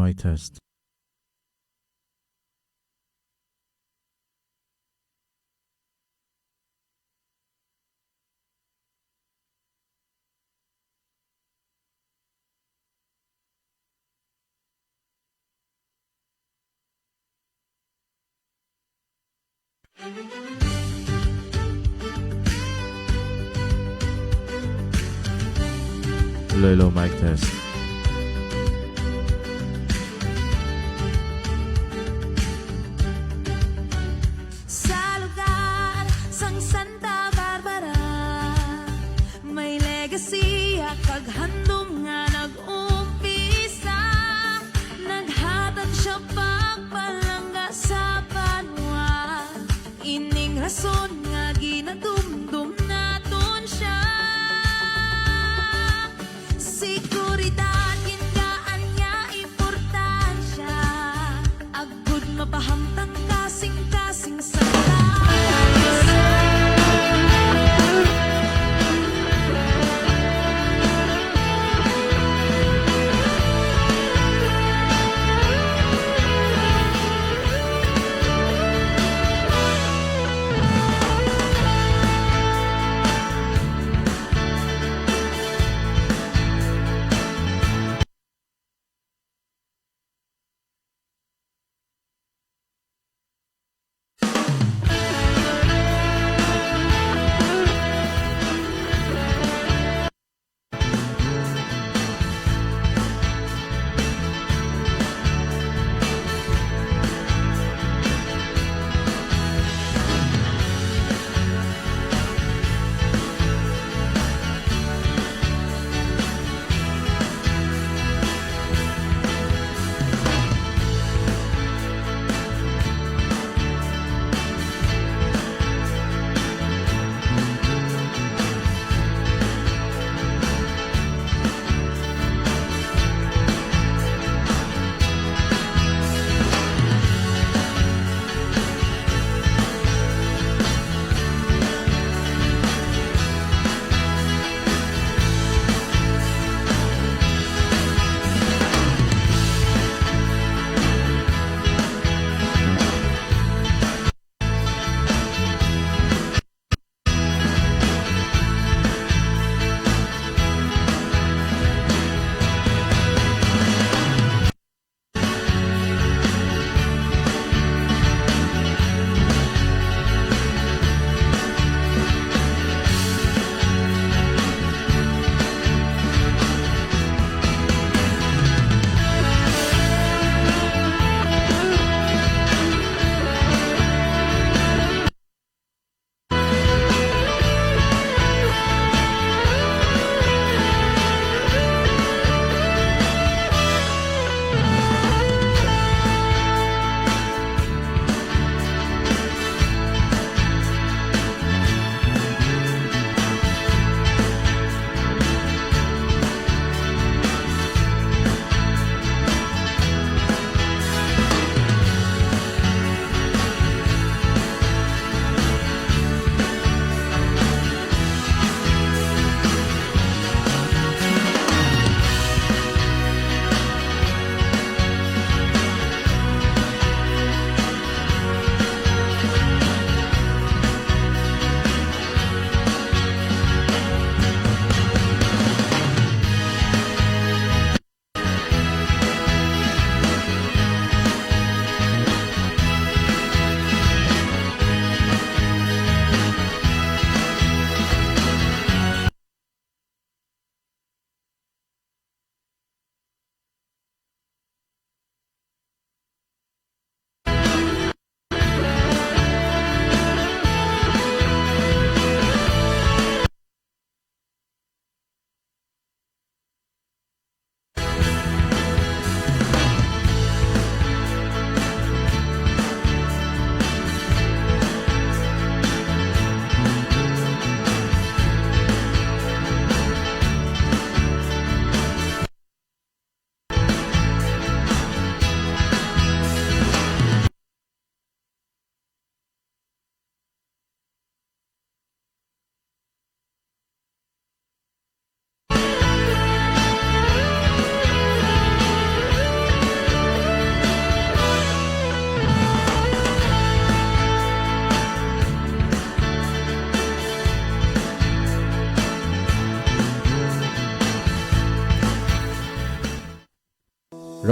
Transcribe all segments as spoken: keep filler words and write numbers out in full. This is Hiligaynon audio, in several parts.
Mic test. Hello, hello, mic test. Sa lugar sang Santa Barbara, may legasiya kag handom nga nag-umpisa. Naghatag siya pagpalangga sa banwa. Ining rason nga ginadumdom naton siya. Seguridad, gingaan niya importansya. Agud mapahamtang kasing-kasing sa tanan.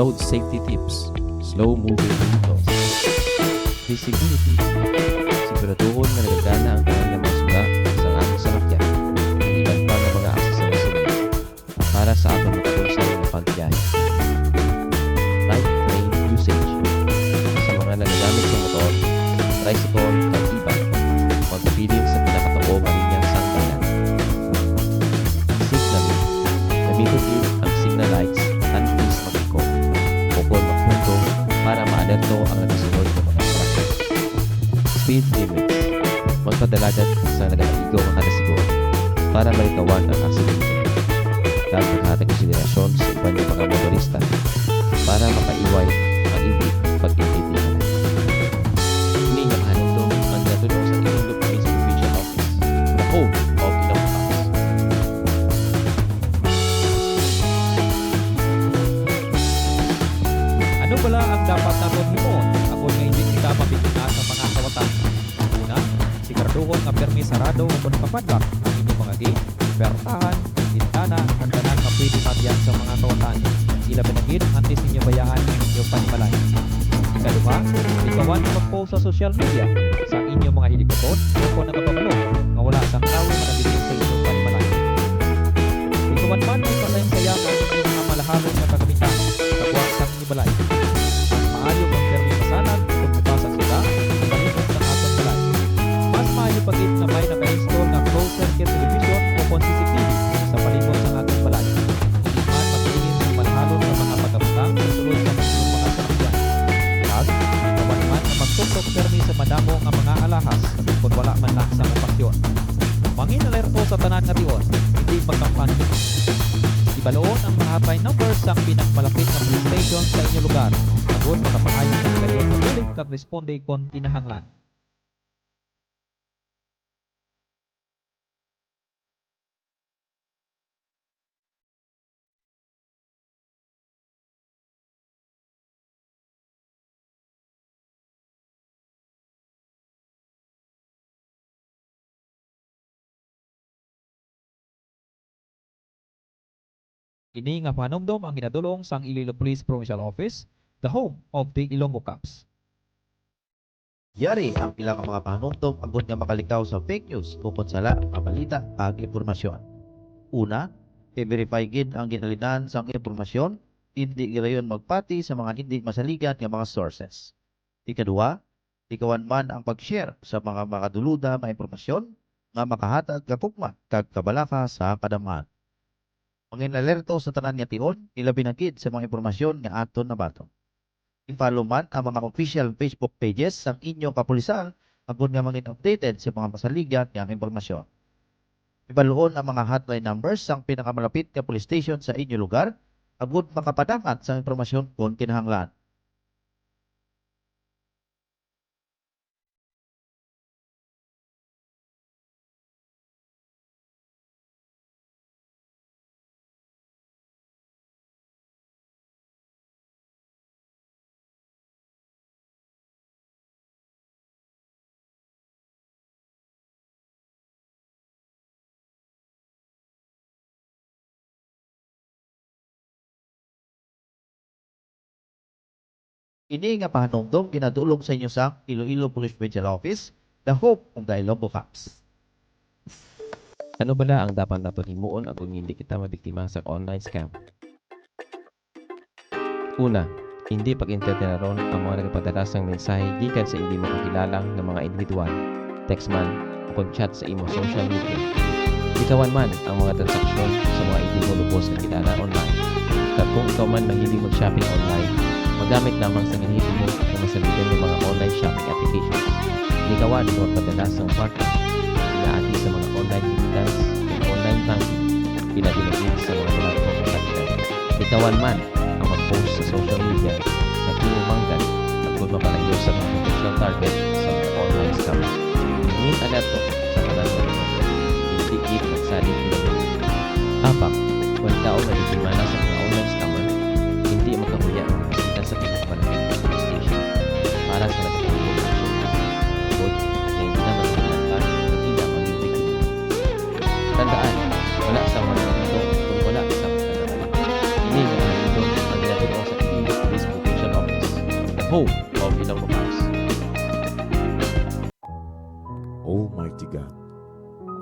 Road safety tips, slow moving vehicles. Visibility. Siguraduhon nga nagagana ang tanan nga mga suga sa aton salakyan, ang iban pa nga mga aksesoris para sa aton makabulsa nga pagbiyahe. Light train usage. Sa mga nagagamit sa motor, tricycle, kag iban, magpabilin sa pinakatuo nga linya sang dalan. Signaling. Gamiton gid ang signal lights, tan please mag-ikot o kon magpunto para maalerto ang nagasunod nga mga traffic. Speed limits. Magpadala gid sa nagapaigo nga kada sigon para malikawan ang aksidente. Kag maghatag konsiderasyon sa iban nga mga motorista para mapaiway ang indi pag-intindi. Ini nga pahanumdom ang ginatun-o sa Iloilo Police Provincial Office, the home of Ilonggo Cops. Ano bala ang dapat naton himuon agod nga indi kita mabiktima sa mga kawatan? Una, siguraduhon nga pirmi sarado o kon naka-padlock ang inyong mga gate, pertahan, bintana, kag tanan nga pwede maabyan sa mga kawatan, ilabi na gid antes ninyo bayaan ang inyong panimalay. Ikaduha, likawan nga mag-post sa social media sa inyong mga hilibukon o kon nagapabalo nga wala sang tawo nga nabilin sa inyong panimalay. Likawan man nga ipasayang-sayang ang inyong mga malahalon nga kagamitan sa guwang sang inyong balay. Mas maayo kon pirmi masanag kon bukas ang suga sa palibot sang aton balay. Mas maayo pa gid nga may naka-install nga closed circuit television o kon C C T V sa palibot sang aton balay. Hindi man magpabilin sa malahalon nga mga pagabutang sa sulod sang inyong mga salakyan. Kag likawan man nga magtuktok pirmi sa madamo nga mga alahas kon wala man lang sang okasyon. Mangin-alerto sa tanan nga tion, hindi magkampante. Ibaluon ang mga hotline numbers sang pinakamalapit nga police station sa inyo lugar, agod makapaayo kini kaniyo sa bulig kag responde kon kinahanglan. Ini nga pahanumdom ang ginadul-ong sang Iloilo Police Provincial Office, the home of the Ilonggo Cops. Yari ang pila ka mga pahanumdom agod nga makalikaw sa fake news ukon sala nga balita kag impormasyon. Una, i-verify gid ang ginhalinan sang impormasyon, indi gilayon magpati sa mga indi masaligan nga mga sources. Ikaduha, likawan man ang pag-share sa mga makaduluda nga impormasyon nga makahatag kagugma kag kabalaka sa kadam-an. Mangin-alerto sa tanan nga tion, ilabi na gid sa mga impormasyon nga aton nabaton. I-follow man ang mga official Facebook pages sang inyo kapulisan agod nga mangin updated sa mga masaligan nga impormasyon. Ibaluon ang mga hotline numbers sang pinakamalapit nga police station sa inyo lugar agod makapadangat sang impormasyon kon kinahanglan. Ini nga pahanumdom ginadul-ong sa inyo sang Iloilo Police Provincial Office, the home of the Ilonggo Cops. Ano bala ang dapat naton himuon agod nga hindi kita mabiktima sa online scam? Una, hindi pag-entertainon ang mga nagapadala sang mensahe gikan sa indi mo kakilala nga mga individual, text man, o kon chat sa imo social media. Likawan man ang mga transaksyon sa mga indi mo lubos kakilala online. Kag kung ikaw man mahilig mag-shopping online, magamit lamang sa gahimo nga masaligan nga mga online shopping applications. Likawan ang magpadala sang barter pinaagi sa mga online remittance ug online banking, ilabi na gid sa mga dalan nga kapital. Likawan man ang mag-post sa social media sa imo manggad agod mapalayo sa mga potential target sa mga online scammer. Mangin-alerto sa tanan nga mga hindi gid magsalig niya. Apak, kon ikaw nabiktima na sa mga online scammer, hindi magkahuya nga bisita sa pinakamalapit nga police station para sa nagkatago nga aksyon. Tungod kay hindi na magkahuya pa nga ila maging biktima. Tandaan, wala sang wala dito kung wala sa pagkakabit. Ini nga mga ito ang ginaturo sa imo home of Ilonggo Cops. Almighty God,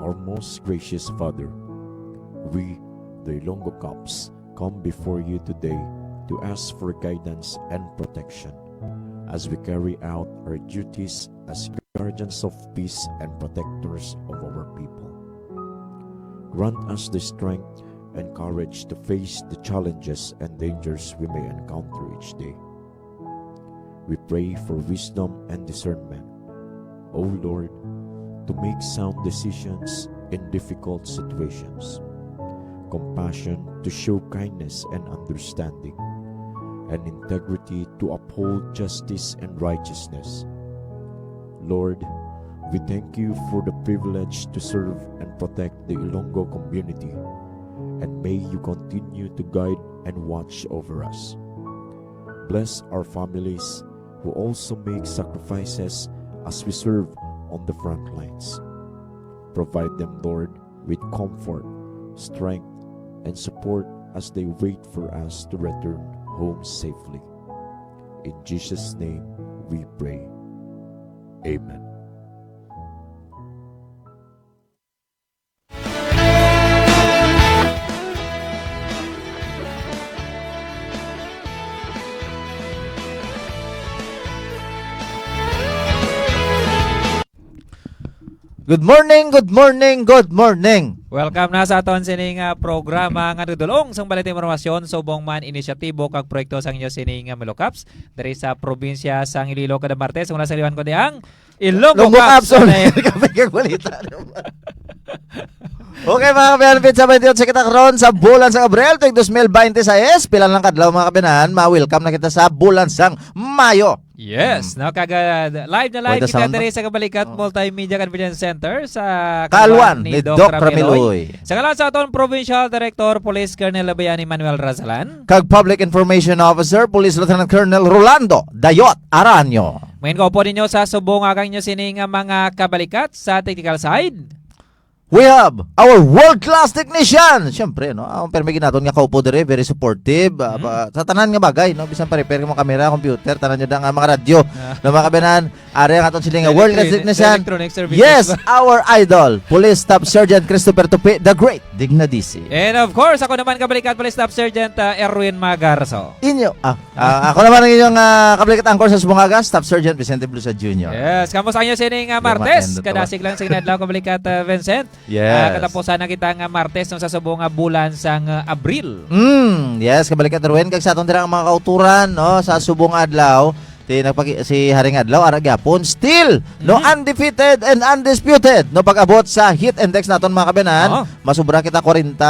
our most gracious Father, we, the Ilonggo Cops, come before you today to ask for guidance and protection as we carry out our duties as guardians of peace and protectors of our people. Grant us the strength and courage to face the challenges and dangers we may encounter each day. We pray for wisdom and discernment, O Lord, to make sound decisions in difficult situations, compassion to show kindness and understanding, and integrity to uphold justice and righteousness. Lord, we thank you for the privilege to serve and protect the Ilonggo community, and may you continue to guide and watch over us. Bless our families who also make sacrifices as we serve on the front lines. Provide them, Lord, with comfort, strength, and support as they wait for us to return home safely. In Jesus' name we pray. Amen. Good morning, good morning, good morning. Welcome na sa aton sining, ah, programa nga nagdulong sang balita, impormasyon, subong man inisyatibo kag proyekto sang inyo sining, ah, Milo Cops diri sa probinsya sang Iloilo kada Martes. Una sa liwan ko di ang Ilonggo Ilonggo Cops Cops on on air. Air. Kape kag balita naman. Okay, mga kabayan, pizza twenty-eight sa kita karon sa bulan sang Abril, tuig dos mil bente sais. Pila lang kadlaw, mga kabayan, ma-welcome na kita sa bulan sang Mayo. Yes, Mm. no, kag, ah, live na live Pwede kita sound? diri sa Kabalikat Oh. Multimedia Convenience Center sa Kalwan Kalwan ni ni Doc Doc Ramiloy. Ramiloy. Sa ngalan sa aton Provincial Director, Police Colonel Labayani Manuel Razalan. Kag Public Information Officer, Police Lieutenant Colonel Rolando Dayot Aranyo. Main ko po ninyo sa subong agang nyo sini nga mga kabalikat sa technical side. We have our world-class technician. Siyempre, no? Ang permi ginaton nga kaupo diri, very supportive. Ah, Mm. pa-, sa tanan nga bagay, no? Bisan pa repair mo kamera, computer, tanan nyo da nga mga radyo. Ah. No, mga kabayan, ari ang aton siling nga world-class Electronic, technician. electronic services Yes, ba? our idol, Police Staff Sergeant Christopher Tupi, the great Dignadisi. And of course, ako naman, kabalikat, Police Staff Sergeant, ah, Erwin Magarso. Inyo, ah, ah, ako naman ang inyong, ah, kabalikat anchor sa subong nga aga, Staff Sergeant Vicente Blusa Junior. Yes, kamusta ang inyo sining, ah, Martes? Kadasig lang sa inadlaw, kabalikat, ah, Vincent. Yes. Ah, katapusan na kita nga Martes, no, sa subong nga bulan sang, ah, Abril. Mm, yes, kabalikat Erwin, kag sa aton dira ang mga kauturan, no, sa subong adlaw, ti nagpaki-, si Haring Adlaw, ara gyapon, still, no, Mhm. undefeated and undisputed, no, pag-abot sa heat index naton, mga kabayan, Oo. masubra kita kwarenta,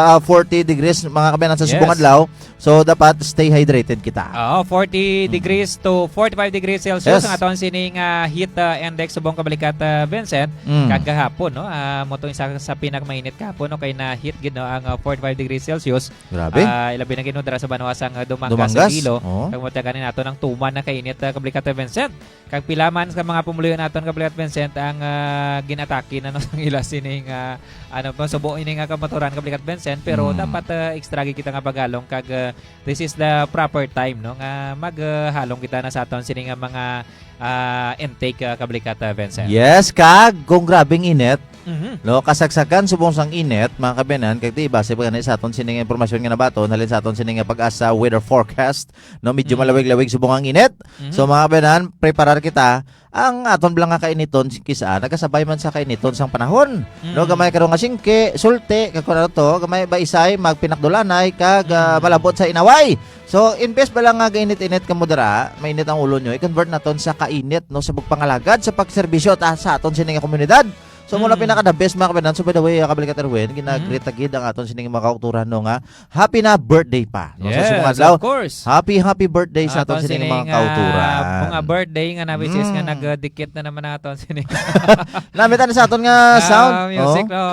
ah, forty degrees, mga kabayan, sa subong Yes. adlaw. So, dapat stay hydrated kita. Oo, forty Mm. degrees to forty-five degrees Celsius Yes. ang aton sining, ah, heat, ah, index subong kabalikat, ah, Vincent. Mm. Kagahapon, no? Ah, mo to isa sa pinakamainit kahapon, no? Kay na-hit gid, no, ang, ah, forty-five degrees Celsius. Grabe. Ah, ilabi na gid, no, dira sa banwa sang, ah, Dumangas, Dumangas, Iloilo. Oo. Kag mo ganin nato ang tuman na kainit, ah, kabalikat, ah, Vincent. Kag pila man sa mga pumuluyo naton, kabalikat Vincent, ang, ah, ginatake na, no, sang ila sining, ah, ano pa, subo ini nga kamaturan, kabalikat Vincent, pero Mm. dapat, ah, extra gid kita nga pagalong kag, ah, this is the proper time, no, nga mag, ah, halong kita na sa aton sini nga mga, ah, intake, ah, kabalikat, ah, Vincent. Yes, kag kung grabing init, Mhm. no, kasagsagan subong sang init, mga kabayan, kag ti base pa gani sa aton sini nga impormasyon nga nabaton halin sa aton sini nga PAGASA weather forecast, no, medyo Mhm. malawig-lawig subong ang init. Mhm. So, mga kabayan, preparar kita. Ang aton bala nga kainiton, kis-a, nagkasabay man sa kainiton sang panahon. No, Mm. gamay karon nga singki, sulti, kag kun ano to, gamay ba isay, magpinakdulanay, kag, ah, Mm. malabot sa inaway. So, imbes bala nga gainit-init kamo dira, mainit ang ulo nyo, i-convert naton sa kainit, no, sa pagpangalagad, sa pagserbisyo ta, sa aton sini nga komunidad. So, muna Mm. pinaka the best, mga kabayan. So, by the way, ah, kabalikat Erwin, gina-greet Mm. ta gid ang aton sining mga kauturan, no, nga happy na birthday pa, no? Sa Yes, subong adlaw, of course. Happy, happy birthday sa aton Aton sining sining, mga ah, kauturan. mga birthday nga na, which is nga Mm. nagdikit na naman aton sining Namit na sa aton nga Ah, sound. music, Oh. no?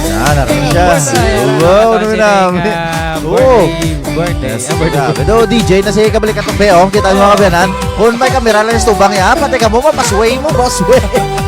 Yan, naroon siya. Yes, ay, Wow, aton ano sining, namin? ah, Oo. birthday. Birthday. Yes, ang birthday. Grabe. Do, D J na si Kabalikat ng Beo. Kita mo, mga kabanan. Kung may kamera lang sa tubang niya, pati ka mo, mapasway mo, boss.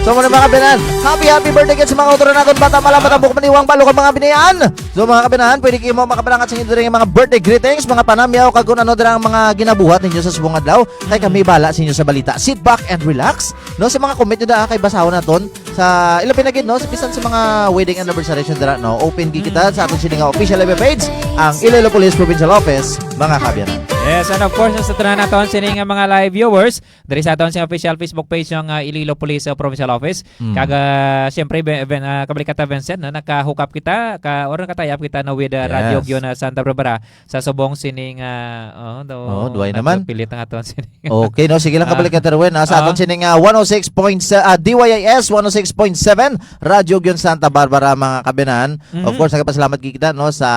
So, muna, mga kabanan, happy, happy birthday kit sa mga utro na kung bata, mala, Ah. matabok, maniwang, balo ka, mga binian. So, mga kabanan, pwede kayo mo makapalangat sa inyo diri nga mga birthday greetings, mga panamyaw, kag kung ano dira ang mga ginabuhat ninyo sa subong adlaw. Kay kami bala sa inyo sa balita. Sit back and relax. No, sa mga comment nyo da, kay basahon naton sa ilabi na gid, no, sa bisan sa mga wedding anniversary dira, no, open gid kita sa aton sini nga official F B page, ang Iloilo Police Provincial Office, mga kabanan. Yes, and of course, sa tanan naton sini nga mga live viewers, diri sa aton sa official Facebook page ng, ah, Iloilo Police, ah, Provincial Office. Mm. Kag, ah, siyempre, be-, ben-, ah, Kabalikata Vincent, no, naka-hook up kita, ka, or naka-tie up kita, no, with, ah, Radyo Yes. Gion, ah, Santa Barbara sa subong sining, ah, oh, do, Oh, duway naman. Pilit ang aton sini. Okay, no? Sige lang, Ah. Kabalikata Erwin, ah, sa Ah. aton sining, ah, one oh six point, ah, D Y I S one oh six point seven, Radyo Gion Santa Barbara, mga kabanan. Of Mhm. course, nagpasalamat kita, no, sa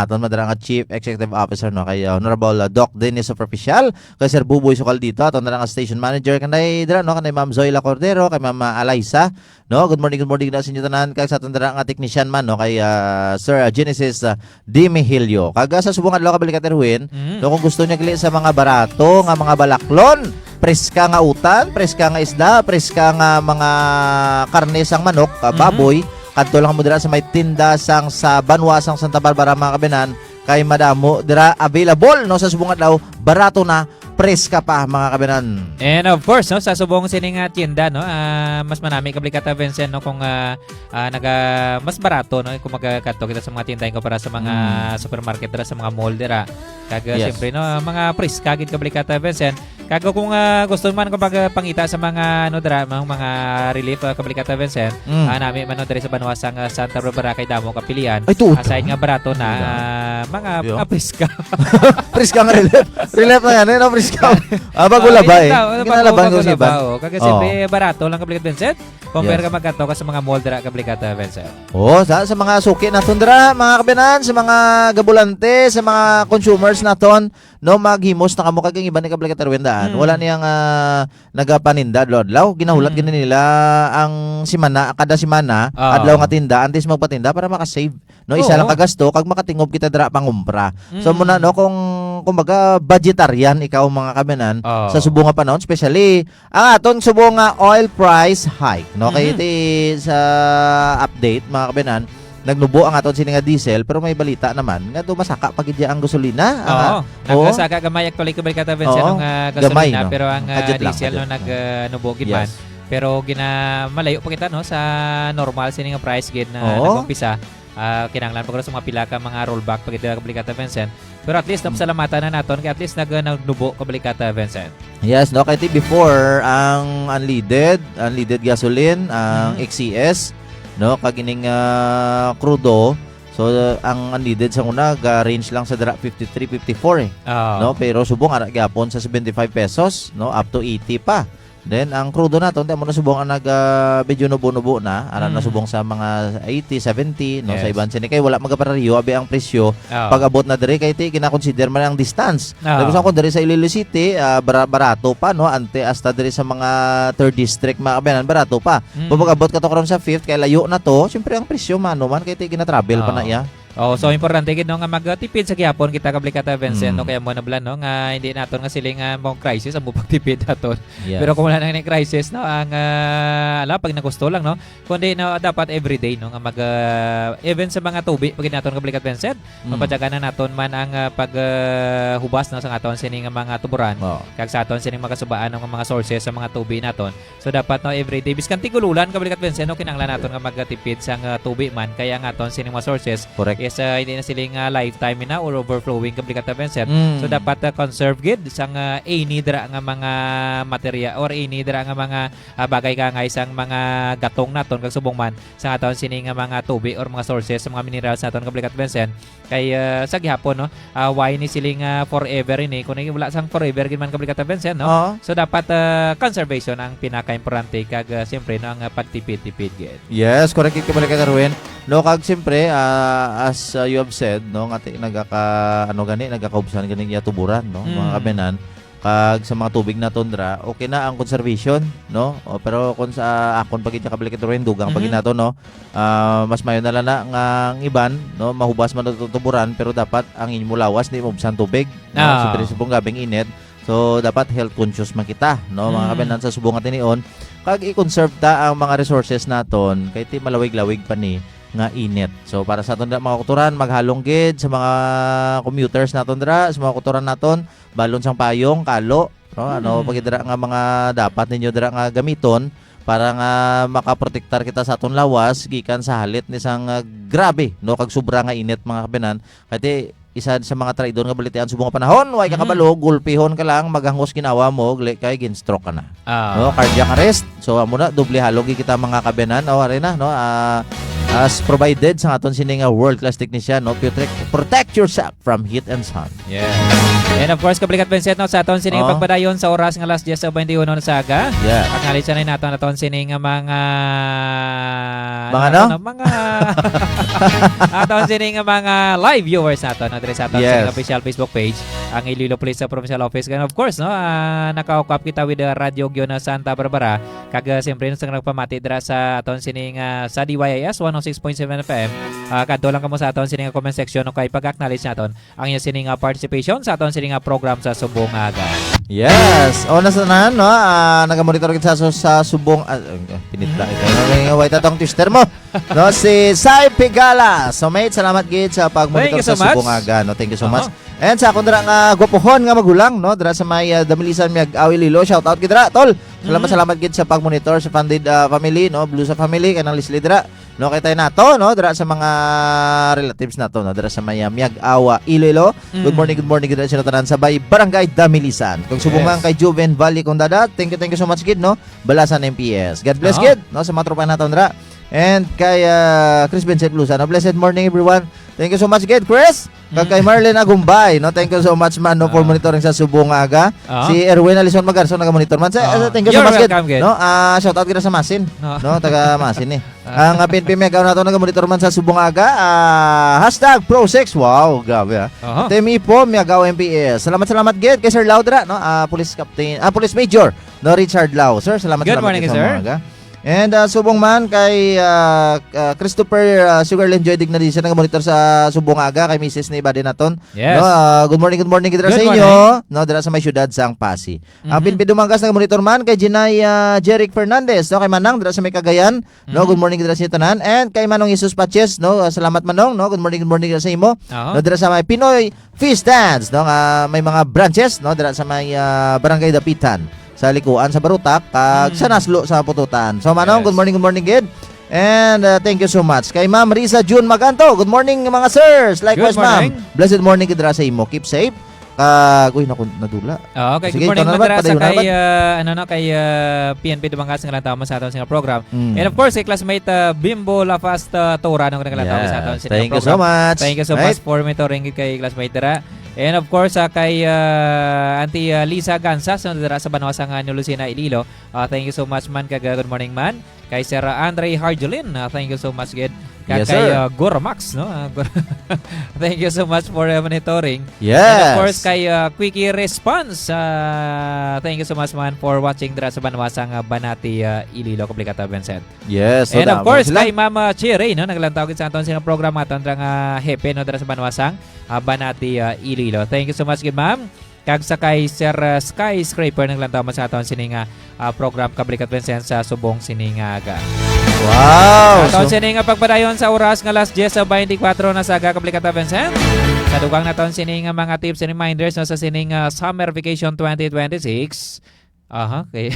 aton madara nga Chief Executive Officer, no, kay, ah, Honorable, ah, Doc Dennis Superficial, kay Sir Buboy Sukal dito, aton na nga station manager, kanay dira, no, kanay Ma'am Zoila Cordero, kay Ma'am, ah, Alaisa, no? Good morning, good morning na sa inyo tanan, kag sa aton dira nga technician man, no, kay, ah, Sir, ah, Genesis, ah, Dimihilyo. Kag, ah, sa subong adlaw, Kabalikata Erwin, Mhm. no, kung gusto niya gali sa mga barato nga mga balaklon, preska nga utan, preska nga isda, preska nga mga karne sang manok, ah, Mhm. baboy, kadto lang mo dira sa may tinda sang sa banwa sang Santa Barbara, mga kabanan, kay madamo dira available, no, sa subong adlaw, barato na, preska pa, mga kabanan. And of course, no, sa subong sini nga tienda, no, ah, mas manami, Kabalikata Vincent, no, kung, ah, ah, naga-, mas barato, no, kung magkadto kita sa mga tinda kumpara sa mga Mm. supermarket dira, sa mga mall dira. Kag, ah, Yes. siyempre, no, mga preska gid, Kabalikata Vincent. Kag kung, ah, gusto man kung magpangita sa mga, ano, dira, mga, mga relief, ah, Kabalikata Vincent, Mm. ah, nami man, no, diri sa banwa sang, ah, Santa Barbara, kay damo kapilian. Ay, tuod. Aside nga barato na, Wala. ah, mga, Yo. mga preska. Preska nga relief. Relief na yan, eh, no? Preska. Ah, bago Ah, labay. yun daw, ano, Ginalaban bago, ko bago si Iban. labay, oh. Kag Oh. siyempre, barato lang, Kabalikata Vincent. Compare Yes. ka magkadto ka sa mga mall dira, Kabalikata Vincent. Oh, sa, sa mga suki naton dira, mga kabanan, sa mga gabulante, sa mga consumers naton, no, maghimos na kamo kag ang iban ni Kabalikata Erwin daan. Hmm. Wala niyang, ah, nagapaninda adlaw-adlaw. Ginahulat Mm. gani nila ang simana, kada simana, Ah. adlaw nga tinda, antes magpatinda para makasave. No, isa Oo. lang ka gasto, kag makatingob kita dira pangumpra. So, Mm. muna, no, kung, kumbaga, budgetarian ikaw, mga kabanan, Oo. sa subong nga panahon, especially ang aton subong nga oil price hike, no? Kay Mhm. iti sa update, mga kabanan, nagnubo ang aton sini nga diesel, pero may balita naman nga do masaka pa gid ang gasolina. Ang, Oo. ah, oo. Nagsaka gamay actually, Kabalikata Vincent, Oo. ang, ah, Gamay, gasolina, no? pero ang, Ang ah, budget lang, diesel, no, budget. nag, ah, nubo gid man. Yes. Pero gina-, malayo pa kita, no, sa normal sini nga price gid na Oo. nag-umpisa. Ah, kinahanglan pa guro sa mga pila ka mga rollback pa gid, Kabalikata Vincent. Pero at least, Mm. napasalamatan na naton, kay at least nag-, nagnubo, Kabalikata Vincent. Yes, no, kay ti before, ang unleaded, unleaded gasoline, ang Mhm. X C S, no, kag ining, ah, krudo. So, ang unleaded sa una, ga-range lang sa dira fifty-three, fifty-four, eh. Oo. No, pero subong ara gyapon sa seventy-five pesos, no, up to eighty pa. Then, ang krudo naton, ti amo na subong ang nag, ah, medyo nubo-nubo na, ara na Mm. subong sa mga eighty, seventy, no, sa Yes. iban sini. Kay wala magaparariho abi ang presyo Oo. pag abot na diri, kay ti gina-consider man ang distance. Oo. Tapos ako diri sa Iloilo City, ah, bara-, barato pa, no, ante hasta diri sa mga third district, mga kabanan, barato pa. Mm. Kung pag abot ka to karon sa fifth, kay layo na to, siyempre ang presyo, mano man, kay ti gina-travel pa na Oo. iya. Oh, so importante gid, no, nga magtipid sa gihapon kita, Kabalikata Vincent, Mm. no, kay amo na bala, no, nga hindi naton nga siling nga mo crisis ang pagtipid naton. Yes. Pero kung wala na ni crisis, no, ang, ah, ala, pag nagusto lang, no, kundi, no, dapat everyday, no, nga mag, ah, even sa mga tubi, pag naton, Kabalikata Vincent, Mm. mapatyagan na naton man ang, ah, pag, ah, hubas, no, sa aton sini nga mga tuburan, Oo. kag sa aton sini makasubaan nga mga sources sa mga tubi naton. So, dapat, no, everyday, biskan tig-ululan, Kabalikata Vincent, no, kinahanglan naton nga magtipid sang, ah, tubi man, kay ang aton sining mga sources Correct. is, ah, hindi na sila nga lifetime na or overflowing, Kabalikata Vincent. Mm. So, dapat, ah, conserve gid sang, ah, any dira nga mga materya or any dira nga mga, ah, bagay kaangay sang mga gatong naton kag subong man sa aton sini nga mga tubi or mga sources sa mga minerals naton, Kabalikata Vincent. Kay, ah, sa gihapon, no, ah, why ni siling, ah, forever ini? Kung wala sang forever gid man, Kabalikata Vincent, no? Oo. So, dapat, ah, conservation ang pinakaimportante kag, ah, siyempre, no, ang, ah, pagtipid-tipid gid. Yes, correct gid, Kabalikata Erwin. No, kag siyempre, ah, as, ah, you have said, no, nga ti-, nagaka-, ano gani, nagakaubsan gani iya tuburan, no, mga Mm. kabanan. kag sa mga tubig naton dira, okay na ang conservation, no? O, pero kung sa akon pa gid nga kabalikid, Roy, dugang pa gid Mhm. nato, no? Ah, mas mayo na lang na nga ang iban, no, mahubas man ang tutuburan, pero dapat ang inyo lawas di maubsan tubig, no? Ah. Siyempre, subong gabing init. So, dapat health conscious man kita, no, mga Mhm. kaabyanan, sa subong nga tinion. Kag i-conserve ta ang mga resources naton, kay ti malawig-lawig pa ni nga init. So, para sa aton dira, mga kautoran, maghalong gid sa mga commuters naton dira, sa mga kautoran naton, balon sang payong, kalo, no? Ano Hmm. pa gid dira nga mga dapat ninyo dira nga gamiton para nga makaprotektar kita sa aton lawas gikan sa halit ni sang, ah, grabe, no, kag sobra nga init, mga kaabyanan. Kay ti, isa sa mga traidor nga balatian subong nga panahon, way ka Mhm. kabalo, gulpihon ka lang, maghangos ginawa mo, uli kay gin-stroke ka na. Ah. No, cardiac arrest. So, amo na, doble halong gid kita, mga kaabyanan. O, ari na, no? Ah, as provided sa aton sini nga world-class technician, no? Protect, protect yourself from heat and sun. Yeah. And of course, kabalikid, Vincent, no, sa aton sini nga Oh. pagpadayon sa oras nga alas diyes sa twenty-one na sa aga. Yeah. Acknowledge na naton aton sini nga mga Mga ano? Ano, mga aton sini nga mga live viewers naton, no, diri sa aton Yes. sini nga official Facebook page, ang Iloilo Police Provincial Office. And of course, no, ah, naka-hook up kita with, ah, Radyo Giona Santa Barbara. Kag, ah, siyempre, sa nagpamati dira sa aton sini nga sa D Y I S one oh six point seven F M, ah, kadto lang kamo sa aton sini nga comment section, no, kay pag-acknowledge naton ang inyo sini nga participation sa aton sini nga program sa subong nga aga. Yes. O, nasa na, no? Ah, nagamonitor kita sa, sa subong, ah, ah, pinitla ito. Ano nga, wait, atong twister mo. No, si Sai Pigala. So, mate, salamat gid sa pagmonitor Thank you sa so much. subong aga, no? Thank you so much. Aha. And sa akon dira nga gwapohon nga magulang, no? Dira sa may, ah, Damilisan, Miag-ao, Iloilo. Shout out gid dira, tol. Salamat, Mhm. salamat gid sa pagmonitor sa Funded, ah, family, no? Blue sa family, kanang Leslie dira. No, kay tayo nato, no? Dira sa mga relatives nato, no? Dira sa may, ah, Miag-ao, Iloilo. Good Mm. morning, good morning, dira sa tanan sa bay Barangay Damilisan. Kung subong Yes. man kay Juven Valle Condada, thank you, thank you so much, gid, no? Balasan M P S. God bless, Aha. gid, no? Sa mga tropa nato, dira. And kay, ah, Chris Vincent Blusa, no? Blessed morning, everyone. Thank you so much, gid, Chris. Kag Mm. kay Marlene Agumbay, no? Thank you so much, man, no, for Ah. monitoring sa subong nga aga. Ah. Si Erwin Alison Magarson, nagamonitor man. Sa, Ah. sa, thank you so You're much, gid. welcome, gid. No? Ah, shout out gid sa Masin. Ah. No, taga Masin, eh. Ah. Ang, ah, P N P Miag-ao nato, nagamonitor man sa subong nga aga. Ah, hashtag Pro six. Wow, grabe, ah. Aha. Team Ipo, Miag-ao M P S. Salamat, salamat, gid, kay Sir Lau dira, no? Ah, Police Captain, ah, Police Major, no, Richard Lau. Sir, salamat, Good salamat, morning, gid, sa sir. mga aga. And, ah, subong man kay, ah, ah, Christopher, ah, Sugarland Joy Dignadia, nagamonitor sa subong nga aga, kay misis ni buddy naton. Yes. No, ah, good morning, good morning, gid dira Good sa inyo. morning. No, dira sa may siyudad sang Passi. Ang Mhm. Pinpin Dumangas, nagamonitor man kay Jinay, ah, Jeric Fernandez, no, kay Manang, dira sa may Cagayan. No, Mhm. good morning, dira sa inyo tanan. And kay Manong Jesus Paches, no, ah, salamat, Manong, no, good morning, good morning, dira sa imo. Aha. No, dira sa may Pinoy Fish Stands, no, nga may mga branches, no, dira sa may, ah, Barangay Dapitan, sa Likuan, sa Barutak, kag Mm. sa Naslo, sa Pututan. So, Manong, Yes. good morning, good morning, gid. And, uh, thank you so much. Kay Ma'am Risa June Maganto, good morning, mga sirs. Likewise, Good ma'am. morning. Blessed morning gid ra sa imo. Keep safe. Kag, uy, naku, nadula. Oo, kay Sige, good morning, ikaw na naman, Madrasa, padayon na kay, naman. uh, ano, no, kay, uh, P N P Dumangas nga lang tama sa aton sa program. Mm. And of course, kay classmate, uh, Bimbo Lafast, uh, Tora, no, nga lang tama sa aton Yes. sa Thank you so program. much. Thank you so Right? much for mentoring kay classmate Dara. And of course, uh, kay, uh, Auntie, uh, Lisa Gansas, no, dira sa banwa sa nga New Lucena, Iloilo. Uh, thank you so much, man, kag, uh, good morning, man. Kay Sir Andre Harjulin, ah, thank you so much gid. Kag Yes, kay, sir. ah, Goromax, no? Ah, Gor-, thank you so much for, ah, monitoring. And of Yes. course, kay, ah, Quickie Response, ah, thank you so much, man, for watching dira sa banwa sang, ah, Banati, ah, Iloilo, Complicado, Vincent. Yes, so And of damo course, sila. kay Ma'am, ah, Cherry, no? Naglantaw gid sa aton sa program, aton dira nga hepe, no? Dira sa banwa sang, ah, Banati, ah, Iloilo. Thank you so much gid, ma'am. Kag sa kay Sir, uh, Skyscraper, naglantaw man sa aton sini nga, uh, program, Kablikat Vincent, sa subong sini nga aga. Wow! Sa aton So sini nga pagpadayon sa oras nga alas diyes sa twenty-four na sa aga, Kablikat Vincent. Sa dugang naton sini nga mga tips and reminders, no, sa sini nga Summer Vacation twenty twenty-six. Aha, okay.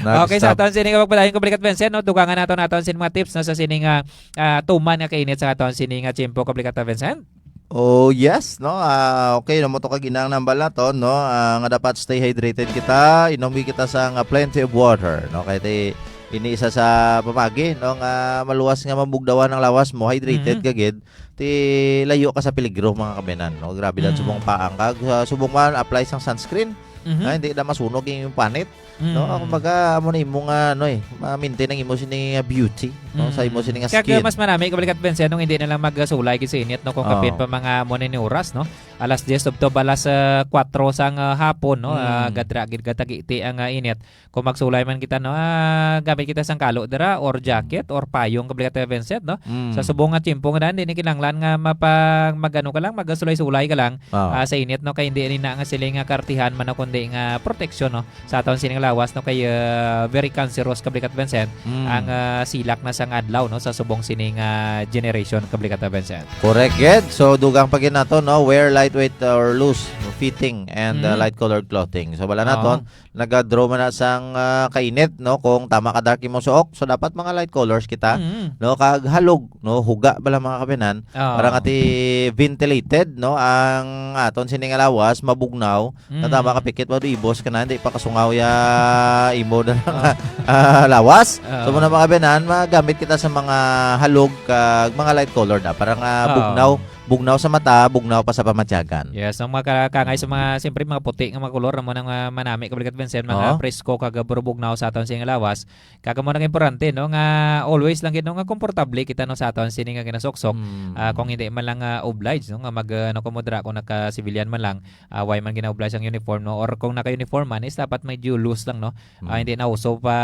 Nag-stop. Okay, sa aton sini nga pagpadayon, Kablikat Vincent, no, dugangan naton, naton sini mga tips, no, sa sini nga, uh, tuman nga kainit sa aton sini nga tiyempo, Kablikat Vincent. Oh, yes, no? Ah, okay, no, mo to kag inang nambal nato, no? Ah, nga dapat stay hydrated kita, inom gid kita sang, ah, plenty of water, no? Kay ti-, ini isa sa pamagi, no, nga maluwas nga mabugdawan ang lawas mo, hydrated Mhm. ka gid, ti layo ka sa peligro, mga kaabyanan, no? Grabe lang Mm. subong paang kag, ah, subong man apply sang sunscreen. Mhm. Ah, hindi na masunog yung panit. No, Mm. kumbaga, amo na imo nga, ano, eh, ma-maintain ang imo sini nga beauty, no, sa imo Mm. sini nga Kaya skin. Mas marami, kabalikat, Vince, nung hindi na lang magsulay gid sa init, no, kung Oo. kapin pa mga amo na ni oras, no? alas diyes tubtob alas, ah, kuwatro sang, ah, hapon, no? Ah, Mm. gadra gid katagiti ang, ah, init. Kung magsulay man kita, no, ah, gamit kita sang kalo dira or jacket or payong, kablikat Vincent, no? Mm. Sa subong nga tiyempo nga daan, di ni kinahanglan nga mapag-, mag-ano ka lang, magsulay-sulay ka lang, Oo. ah, sa init, no? Kay hindi ni na nga sila nga kartihan man, no, kundi nga proteksyon, no? Sa aton sining lawas, no? Kay, ah, very cancerous, kablikat Vincent, Mm. ang, ah, silak na sang adlaw, no? Sa subong sining, ah, generation, kablikat Vincent. Correct, gid. So, dugang pa gid nato, no? Wear lightweight or loose fitting and, ah, Mm. light-colored clothing. So, wala Oo. naton, naga-draw man na sang, ah, kainit, no? Kung tama ka dark imong suok, so dapat mga light colors kita, Mm. no? Kag halog, no? Huga bala, mga kabinan, Oo. para nga ti ventilated, no? Ang aton sini nga lawas, mabugnaw, na Mm. tama ka pikit, mabibos ka na, hindi pa kasungaw ya imo na nga, Oo. ah, lawas. Oo. So, muna, mga kabinan, magamit kita sa mga halog kag mga light color na, para nga Oo. bugnaw, bugnaw sa mata, bugnaw pa sa pamatyagan. Yes, ang mga ka-, kangay sa mga, siyempre, mga puti nga mga kolor, amo nang, ah, manami, kablikat Vincent, mga Oo. presko kag burubugnaw sa aton sining lawas. Kag amo nang importante, no, nga always lang gid, no, nga komportable kita, no, sa aton sini nga ginasuksok. Mm. Ah, kung hindi man lang, ah, obliged, no, nga mag, ah, ano, kumudra kung naka-civilian man lang, ah, way man gina-obliged ang uniform, no, or kung naka-uniform man, is dapat medyo loose lang, no. Ah, Mm. hindi na uso pa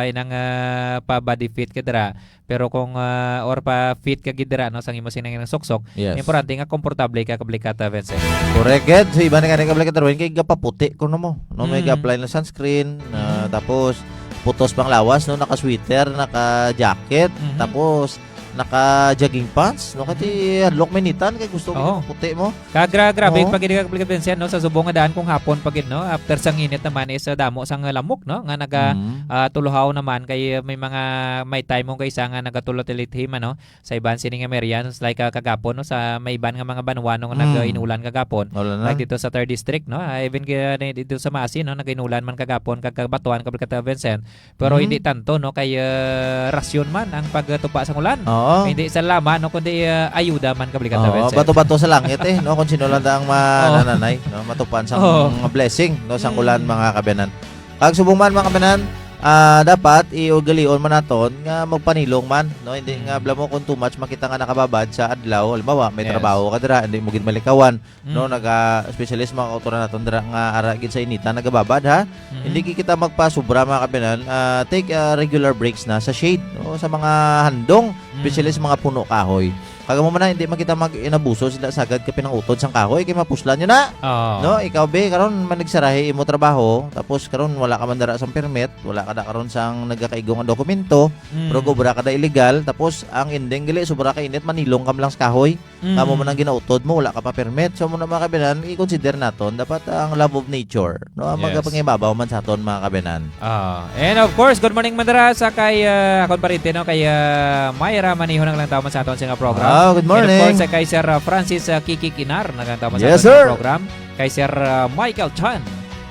inang, ah, pa body fit ka dira. Pero kung, ah, or pa fit ka gid dira, no, sang imo sining suksok, Yes. importante nga komportable ka, kablikat Vincent. Correct, gid. So, iba na nga ni, kablikat Erwin, kay gapaputi ko na mo, no? May Mm. ga-apply na sunscreen, ah, Mm. tapos putos pang lawas, no? Naka-sweater, naka-jacket, Mhm. tapos naka-jogging pants, no? Kati Mm. hadlok mainitan, kay gusto ko Oo. puti mo. Kagra-, grabe Oo. pag ini, kablikat Vincent, no? Sa subong nga daan kung hapon pa gid, no? After sang init naman is, ah, damo sang lamok, no? Nga naga, Mm. ah, tuluhaw naman kay may mga, may time mo kay isa nga nagatulot-ilithim, ano? Sa iban sini nga Merians, like, ah, kagapon, no, sa may iban nga mga banwa, no, nga Mm. nag-inulan kagapon. Wala na. Like dito sa third district, no, ah, even kaya na dito sa Maasin, no, nag-inulan man kagapon kag kabatuan, kablikat Vincent. Pero Mm. hindi tanto, no, kay, ah, rasyon man ang pagtupa sang ulan. Oo. Hindi sa lama, no, kundi, ah, ayuda man, kablikat Oo, Vincent. Bato-bato sa langit, eh, no, kung sino lang ang ma-, Oo. nananay, no, matupan sang Oo. mga blessing, no, sang Mm. ulan, mga kabiyanan. Kag subong man, mga kabiyanan, ah, dapat iugalion man naton nga magpanilong man, no? Hindi nga Mm. bala mo kung too much makita nga nakababad sa adlaw. Halimbawa, may Yes. trabaho ka dira, hindi mo gid malikawan, no? Mm. Naga, especially sa mga kautoran naton dira nga ara gid sa inita nagababad, ha? Mm. Hindi gid kita magpasubra, mga kabiyanan. Ah, take, ah, regular breaks na sa shade, no? Sa mga handong, Mm. especially sa mga puno kahoy. Kag amo man na, hindi man kita mag-inabuso sila sagad ka pinangutod sang kahoy, kay mapuslan yun na. Oo. No, ikaw, be, karon man nagsarahi imo trabaho, tapos karon wala ka man dara sang permit, wala ka da karon sang nagakaigo nga dokumento, Mm. pero gobra ka da illegal, tapos ang ending gali, sobra ka init, manilong ka man lang sa kahoy. Mm. Kamo man ang ginautod mo, wala ka pa permit. So, muna, mga kabiyanan, i-consider naton, dapat ang love of nature, no, ang Yes. magapangibabaw man sa aton, mga kabiyanan. Ah, and of course, good morning man dira sa kay, ah, akon pariente, no, kay, ah, Myra Maniho, naglantaw man sa aton sa nga program. Ah, good And of morning. course, sa kay Sir, ah, Francis, ah, Kiki Kinar, naglantaw man sa Yes, aton sa sir. program. Kay Sir, ah, Michael Chan.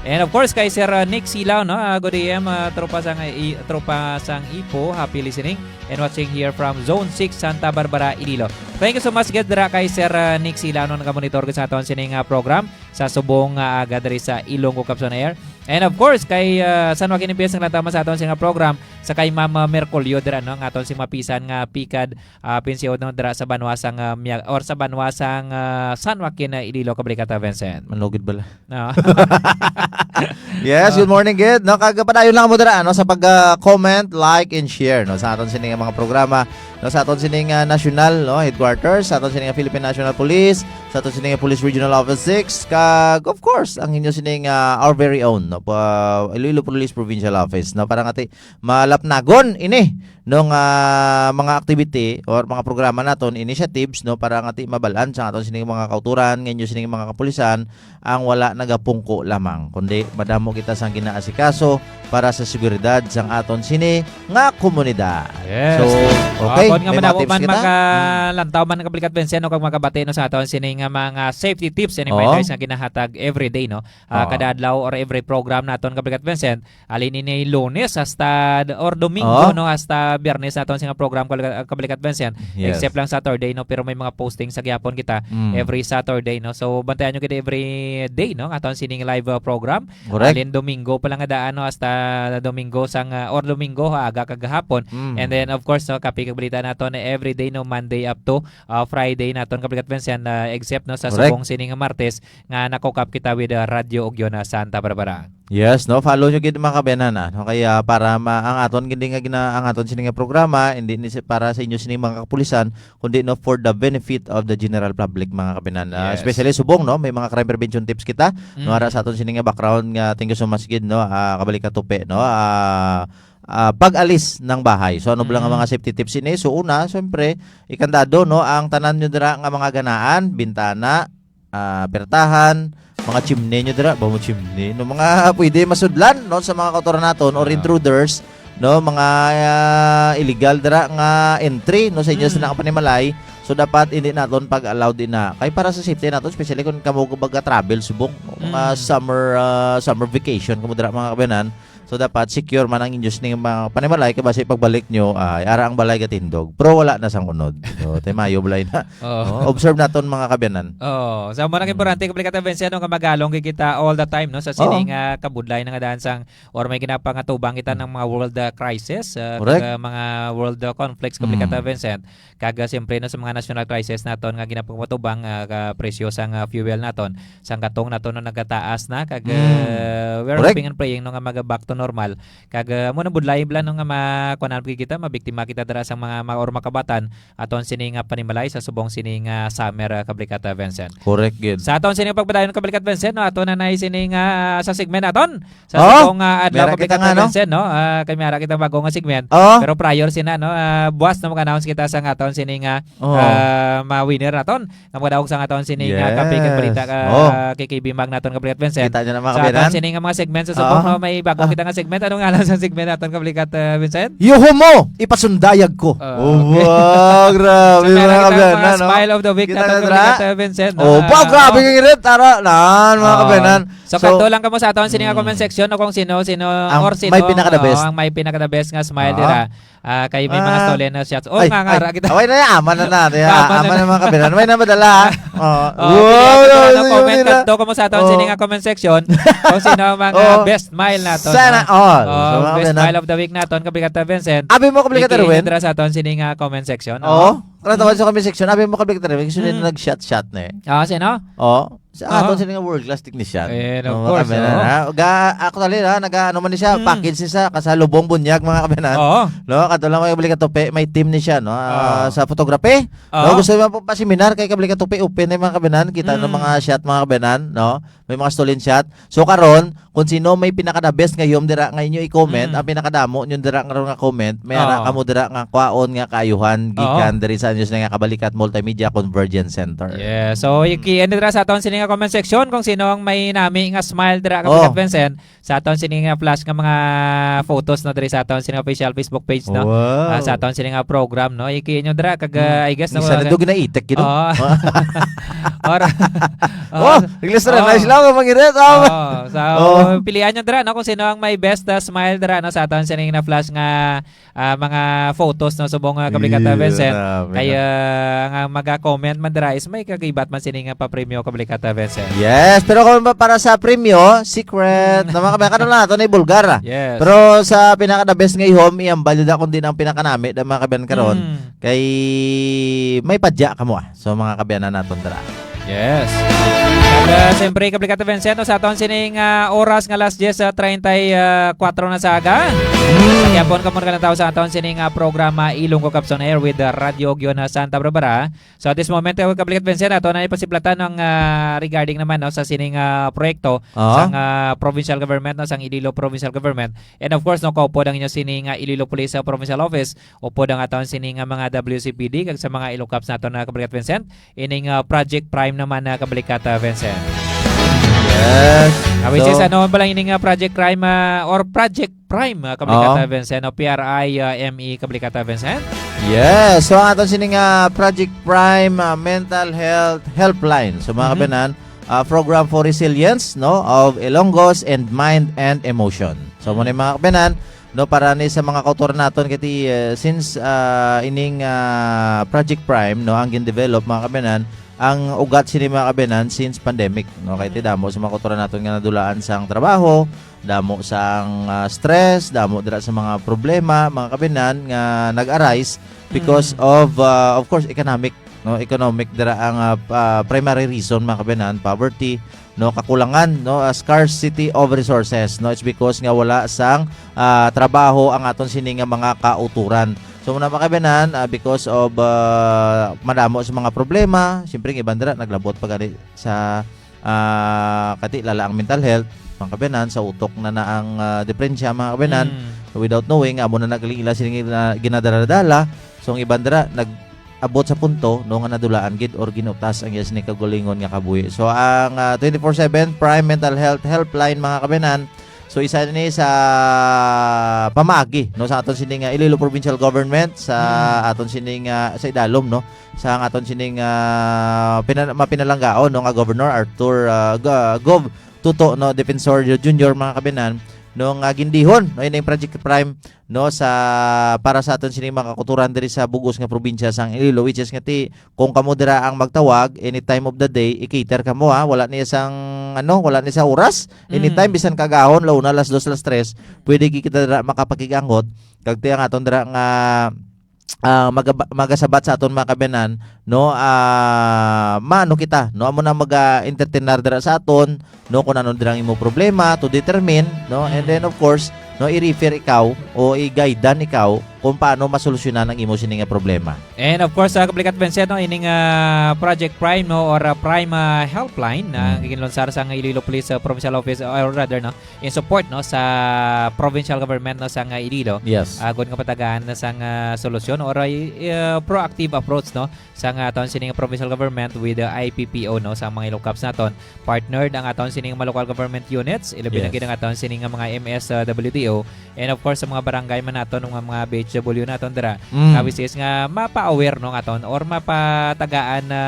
And of course, kay Sir, ah, Nick Silaw, no? Ah, good A M, ah, tropa sang, i-, tropa sang Ipo, happy listening and watching here from Zone six, Santa Barbara, Iloilo. Thank you so much, gid, dira kay Sir, ah, Nick Silaw, no, nagamonitor gid sa aton sining, ah, program sa subong nga aga diri sa Ilonggo Caps on Air. And of course, kay, ah, San Joaquin M P S, naglantaw man sa aton sing, ah, program, sa kay Ma'am, ah, Mercolio dira, no, ang aton sing mapisan nga pikad, ah, pinsiod, no, dira sa banwa sang, ah, Mia-, or sa banwa sang, ah, San Joaquin, ah, Iloilo, kablikat Vincent. Manlugid bala. No. Yes, Ah. good morning, gid. No, kag padayon lang mo dira, no, sa pag, ah, comment, like, and share, no, sa aton sining mga programa, no, sa aton sining, ah, national, no, headquarters, sa aton sining Philippine National Police, sa aton sining Police Regional Office six, kag, of course, ang inyo sining, ah, our very own, no, pa, Iloilo Police Provincial Office, no, para nga ti-, malapnagon ini, no, nga mga activity or mga programa naton, initiatives, no, para nga ti-, mabal-an sa aton sining mga kauturan, nga inyo sining mga kapulisan, ang wala nagapungko lamang, kundi madamo kita sang ginaasikaso para sa seguridad sang aton sini nga komunidad. Yes. So, okay, Kon nga may mga madamo tips man kita? makalantaw man, kablikat Vincent, o kag makabati, no, sa aton sini nga mga safety tips and Oo. reminders nga ginahatag every day, no? Ah, Oo. kada adlaw or every program naton, kablikat Vincent, halin ini Lunes hasta or Domingo, Oh. no, hasta Biyernes naton sini nga program, kabalikat, kabalikat Vincent. Yes. Except lang Saturday, no, pero may mga posting sa gihapon kita Mm. every Saturday, no. So, bantayan nyo kita every day, no, aton sining live, uh, program. Correct. Halin Domingo pa lang nga daan, no, hasta Domingo sang, uh, or Domingo, ha, aga kag gahapon. Mm. And then, of course, no, kape kag balita naton every day, no, Monday up to, uh, Friday naton, kabalikat Vincent, uh, except, no, sa Correct. subong sining Martes nga nakukap kita with, uh, Radyo Ugyon, uh, Santa Barbara. Yes, no? Follow nyo gid, mga kaabyanan, ah, no? Kaya para ma-, ang aton gid nga gina-, ang aton sini nga programa, hindi ni si-, para sa inyo sini mga kapulisan, kundi, no, for the benefit of the general public, mga kaabyanan. Ah, Yes. especially subong, no? May mga crime prevention tips kita, no? Mm. Ara sa aton sini nga background nga, thank you so much gid, no? Ah, kabalik ka tupi, no? Ah, ah, pag-alis ng bahay. So, ano ba lang ang Mm. mga safety tips ini? So, una, siyempre, ikandado, no? Ang tanan nyo dira nga mga ganaan, bintana, ah, pertahan, mga chimney nyo dira, ba mo chimney, no, mga pwede masudlan, no, sa mga kautoran naton or Ah. intruders, no, mga, ah, illegal dira nga entry, no, sa inyo sa Mm. nakapanimalay. So, dapat hindi naton pag-allow din na. Kay para sa safety naton, especially kung kamo baga travel subong, no, mga Mm. summer, ah, summer vacation, kamo dira, mga kabayanan, So, dapat secure man ang inyo sining mga panimalay, kay basi pagbalik nyo, ay, ara ang balay gatindog. Pero wala na sang unod. So, tay mayo balay na. Oo. Oh, observe naton, mga kabyanan. Oo. So, mo nang Mm. importante, kabalikat, Vincent, no, nga magalong kay kita all the time, no, sa Oo. sining, ah, kabudlay na nga daan sang, or may ginapangatubang kita Mm. ng mga world, ah, crisis, ah, Correct. kag, ah, mga world, ah, conflicts, kabalikat, Mm. Vincent. Kag, ah, siyempre, no, sa mga national crisis naton nga ginapagpatubang, ah, ka presyo sang, ah, fuel naton, sang gatong naton, no, nagataas na, kag, Mm. ah, we are Correct. hoping and praying, no, nga mag-back to normal. Kag, ah, amo na budlay bala, no, nga ma-, kuwan na kita, mabiktima kita dira sang mga, mga or makabatan aton sini nga panimalay sa subong sini nga summer, ah, kabalikat, ah, Vincent. Correct gid. Sa aton sini nga pagpadayon, kabalikat, Vincent, no, ato na na sini nga, ah, sa segment naton. Sa Oh, subong, ah, adlaw, may ara kita kabalikat, nga, no? Vincent, no? Ah, kay may ara kita bago nga segment. Oh. Pero prior sina, no? Ah, buwas na mag-announce kita sa nga aton sini nga, Oh. ah, ma-winner naton. Nga magdaog sa nga aton sini nga Yes. kape kag balita, ah, Oh. kay K B Mag naton, kabalikat, Vincent. Kita nyo na, mga Sa aton kabayanan? sini nga mga segment sa subong, Oh. no? May bago Ah. kita nga segment. Anong ngalan sa segment naton, kabalikat, ah, Vincent? Yuho mo, ipasundayag ko. Ah, Oh, okay. wow, grabe, So, may mga ara kita kabyanan, mga no? smile of the week Kita naton, na, kabalikat, Tra? ah, Vincent, no? Oh, pa, Ah, grabe oh. kang irit, tara, nan, mga Oo. kabayanan. So, So, kanto lang kamo sa aton sini nga mm. comment section, no, kung sino, sino, Ang or sino, may pinaka-the best. oo, ang may pinaka-the best nga smile Ah. dira. Ah, kay may mga Ah. stolen na shots. Oh, Ay, nga, nga, ay, ra kita. away na yan. Aman na na. Kaya, Aman na aman na. na, mga kabayanan. May na madala. Oh. Oh, Wow, pili ako dito, ano, ano, comment yun na. Kadto kamo sa aton Oh. sini nga comment section. Kung sino ang mga Oh. best smile naton, Sana no? all. Oh, So, mga best kabayanan. smile of the week naton, kabalikat, Vincent. Abi mo, kabalikat, Iki-, Erwin? dira sa aton sini nga comment section, Oo. no? Kaya tawag sa comment section. Abi mo, kabalikat, Erwin. Gusto nila Mm. nag-shot-shot na eh. Ah, sino? Oh. Sa Aha. aton sila nga world class technician. Eh, of No, course, mga kabayanan, oh. ha? Ga, actually, ha, naga, ano man ni siya, Mm. package ni siya, kasalubong bunyag, mga kabayanan. Oo. No, kadto lang, mga kabalikat, tupi, may team ni siya, no? Ah, Ah. sa photography. Ah. No, gusto mo pa, pa seminar kay kabalikat, tupi, open na yung mga kabayanan. Kita ng Mm. mga shot, mga kabayanan, no? May mga stolen shot. So, karon, kung sino may pinaka-the best nga yum dira nga inyo i-comment, Mm. ang pinakadamo nyo dira nga, nga comment, may ara Ah. kamo dira nga kwaon nga kaayuhan Oo. gikan diri sa inyo sila nga Kabalikat Multimedia Convergence Center. Yeah. So, Mm. iki-, ano dira sa aton sini nga comment section kung sino ang may nami nga smile dira, Oh. kabalikat, Vincent, sa aton sini nga flash nga mga photos, no, diri sa aton sini nga official Facebook page, no? Wow. Ah, sa aton sini nga program, no? Iki inyo dira kag, Mm. ah, I guess, no, Isa na kag-, do ginaitek, you know? Oo. Or, Oh, oo. English na, Oh. nice lang ang mangirit, ah. Oo. So, Oh. pilian nyo dira, no, kung sino ang may best, ah, smile dira, no, sa aton sini nga flash nga, ah, mga photos, no, subong, ah, kabalikat, Yeah, Vincent. dami Kaya na. nga maga-comment man dira is may kagibat man sini nga papremyo, kabalikat, Vincent. Yes, pero kung ba para sa premyo, secret, Mm. naman kami, kano lang, ito na yung bulgar, ah. Yes. Pero sa pinaka-the best nga ihom, iyang balyo da kung di na ang pinakanami, da mga kabayan karon, Mm. kay may padya ka mo, ah. So, mga kabayanan naton dira. Yes. At, ah, siyempre, kabalikat, Vincent, no, sa aton sining, ah, oras nga alas diyes, ah, treinta y cuatro na sa aga. Mm. Sa gihapon kamo nagkalantaw sa aton sining, ah, programa Ilonggo Caps on Air with, ah, Radyo Ugyon, ah, Santa Barbara. So, at this moment, eh, kabalikat, Vincent, ato na ipasiplatan ang, ah, regarding naman, no, sa sining, ah, proyekto Oo. sang, ah, provincial government, no, sang Iloilo Provincial Government. And of course, no, kaupod ang inyo sining, ah, Iloilo Police, ah, Provincial Office, upod ang aton sini nga mga W C P D kag sa mga Ilocos nato na kabalikat, Vincent. Ining, ah, Project Prime naman na kabalikat, ah, Vincent. Yes. Ah, which So is, ano man pala ining, ah, Project Prime, ah, or Project Prime, ah, kabalikat, Oo. ah, Vincent, o P R I M E kabalikat, ah, Vincent? Yes. So, ang aton sini nga Project Prime, ah, Mental Health Helpline. So, mga Mhm. kabayanan, ah, program for resilience, no, of Ilonggos and mind and emotion. So, Mhm. muna yung mga kabayanan, no, para ni sa mga kautoran naton kay ti, eh, since, ah, ining, ah, Project Prime, no, ang gin-develop, mga kabayanan, ang ugat sini, mga kabayanan, since pandemic, no, kay ti damo sa mga kautoran naton nga nadulaan sang trabaho, damo sang, ah, stress, damo dira sa mga problema, mga kabayanan, nga nag-arise because Mm. of, ah, of course, economic, no, economic dira ang, ah, pa-, primary reason, mga kabayanan, poverty, no, kakulangan, no, ah, scarcity of resources, no, it's because nga wala sang, ah, trabaho ang aton sini nga mga kautoran. So, muna, mga kabayanan, ah, because of, ah, madamo sa mga problema, siyempre, ang iban dira naglabot pa gani sa, ah, kati lala ang mental health, mga kabayanan, sa utok na na ang, ah, depresya, mga kabayanan, Mm. without knowing, amo na nagling ila sini nga ginadala-dala. So, ang iban dira nag-abot sa punto, no, nga nadulaan gid or ginutas ang iya sini kaugalingon nga kabuhi. So, ang, ah, twenty-four seven Prime Mental Health Helpline, mga kabayanan, so, isa ni sa pamaagi, no, sa aton sini nga Iloilo Provincial Government, sa Mm. aton sini nga, sa idalom, no, sa ang aton sining, ah, pina-, mapinalanggaon, no, nga Governor Arthur, ah, Ga-, Gov Tuto, no, Defensor Junior, mga kabayanan, no, nga gindihon, no, ining Project Prime, no, sa, para sa aton sining mga kautoran diri sa bug-os nga probinsya sang Iloilo, which is nga ti, kung kamo dira ang magtawag, any time of the day, i-cater kamo, ha, wala niya sang, ano, wala niya sa oras, anytime, Mm. bisan kagahon, launa, alas dos, alas tres, pwede gid kita dira makapakig-angot, kag ti ang aton dira nga ah, magaba-, magasabat sa aton mga kabayanan, no? Ah, maano kita, no? Amo na maga-entertainar dira sa aton, no? Kung ano dira ang imo problema, to determine, no? And then, Mm. of course, no, i-refer ikaw o i-guidean ikaw kung paano masolusyonan ang imo sini nga problema. And of course, ah, Kablikat Vincent, no, ining, ah, Project Prime, no, or, ah, Prime, ah, Helpline, na Mm. ginlunsar sa Iloilo Police, ah, Provincial Office, or rather, no, in support, no, sa provincial government, no, sa nga Iloilo. Yes. Agod nga patagaan na sang, ah, solusyon or ay, ah, proactive approach, no, sa nga aton sining provincial government with the I P P O, no, sa mga Ilocos naton. Partnered ang aton sining mga local government units, ilabi na Yes. gid ang aton sining mga M S W D O, and of course sa mga barangay man naton, mga, mga B H W naton dira, Mm. nga which is nga mapa-aware, no, nga aton or mapatagaan na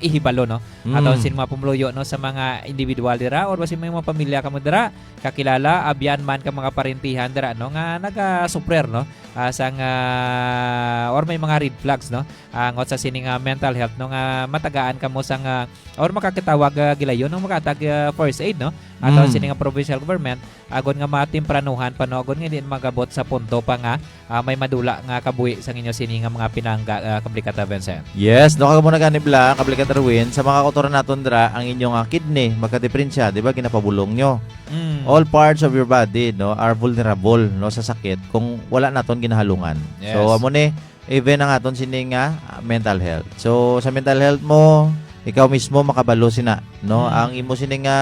ihibalo, no, aton Mm. sin mga pumuluyo, no, sa mga individual dira or basin may mga pamilya kamo dira, kakilala, abyan man ka mga parentihan dira, no, nga nagasuffer, no, ah, sang, ah, or may mga red flags, no, ah, ngot sa sining, ah, mental health, no, nga matagaan kamo sang, ah, or makakitawag, ah, gilayon, no, makatag, ah, first aid, no, aton Mm. sining, ah, provincial government, agod nga matempranuhan pa, no, agod nga di magabot sa punto pa nga ah, may madula nga kabuhi sang inyo sini nga mga pinangga, ah, Kablikata Vincent? Yes, no, kag mo na gani bala, Kablikata Erwin, sa mga kautoran naton dira, ang inyo nga kidney, magkadiperensya, di ba, ginapabulong nyo. Mm. All parts of your body, no, are vulnerable, no, sa sakit kung wala naton ginahalungan. Yes. So, amo ni, even ang aton sini nga, ah, mental health. So, sa mental health mo, ikaw mismo makabalo sina, no? Mm. Ang imo sini nga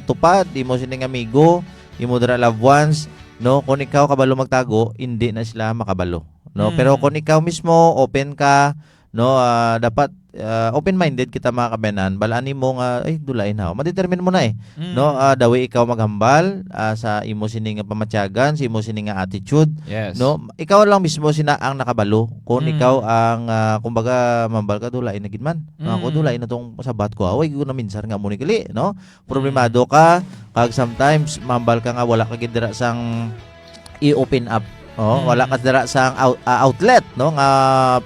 tupad, imo sini nga amigo, imo dira loved ones, no? Kung ikaw kabalo magtago, hindi na sila makabalo, no? Mm. Pero kung ikaw mismo, open ka, no? Ah, dapat, ah, open-minded kita, mga kabayanan. Balaan nimo nga, "Ay, dulain ako." Madetermine mo na eh, Mm. no? Ah, the way ikaw maghambal, ah, sa imo sini nga pamatyagan, sa imo sini nga attitude, Yes. no? Ikaw lang mismo sina ang nakabalo. Kung Mm. ikaw ang, ah, kumbaga, mambal ka, "Dulain na gid man. No, ako, Mm. dulain na tong sabat ko. Away, ko na minsar nga mo ni kali," no? Problemado Mm. ka, kag sometimes, mambal ka nga wala ka gid dira sang i-open up. Oh, Mm. wala ka dira sang out-, ah, outlet, no, nga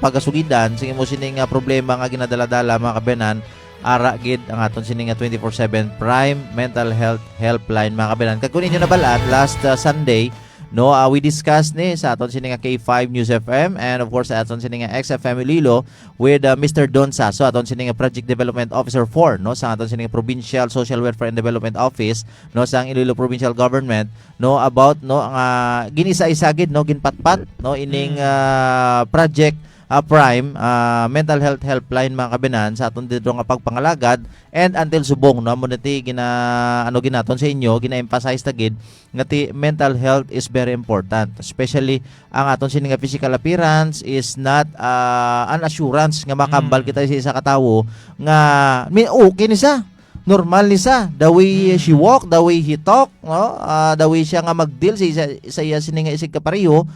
pagasugidan sa imo sini nga problema nga ginadala-dala, mga kabayanan, ara gid ang aton sini nga twenty-four seven Prime Mental Health Helpline, mga kabayanan. Kag kung inyo nabalaan, last, ah, Sunday, no, ah, we discussed ni sa aton sini nga K five News F M and of course sa aton sini nga X F M Iloilo with, ah, Mister Don Saso, aton sini nga Project Development Officer four, no, sa aton sini nga Provincial Social Welfare and Development Office, no, sa Iloilo Provincial Government, no, about, no, nga ginisa-isa gid, no, ginpatpat, no, ining, Mm. ah, Project, ah, Prime, ah, Mental Health Helpline, mga kabayanan, sa aton dito nga pagpangalagad, and until subong, no, amo na ti gina-, ano, ginaton sa inyo, gina-emphasize ta gid nga ti mental health is very important, especially ang aton sini nga physical appearance is not, ah, an assurance nga makambal Mm. kita sa isa ka tawo nga mi-, okay ni siya, normal ni siya, the way she Mm. walk, the way he talk, no? Ah, the way siya nga mag-deal sa isa, sa iya sini nga isig kapareho,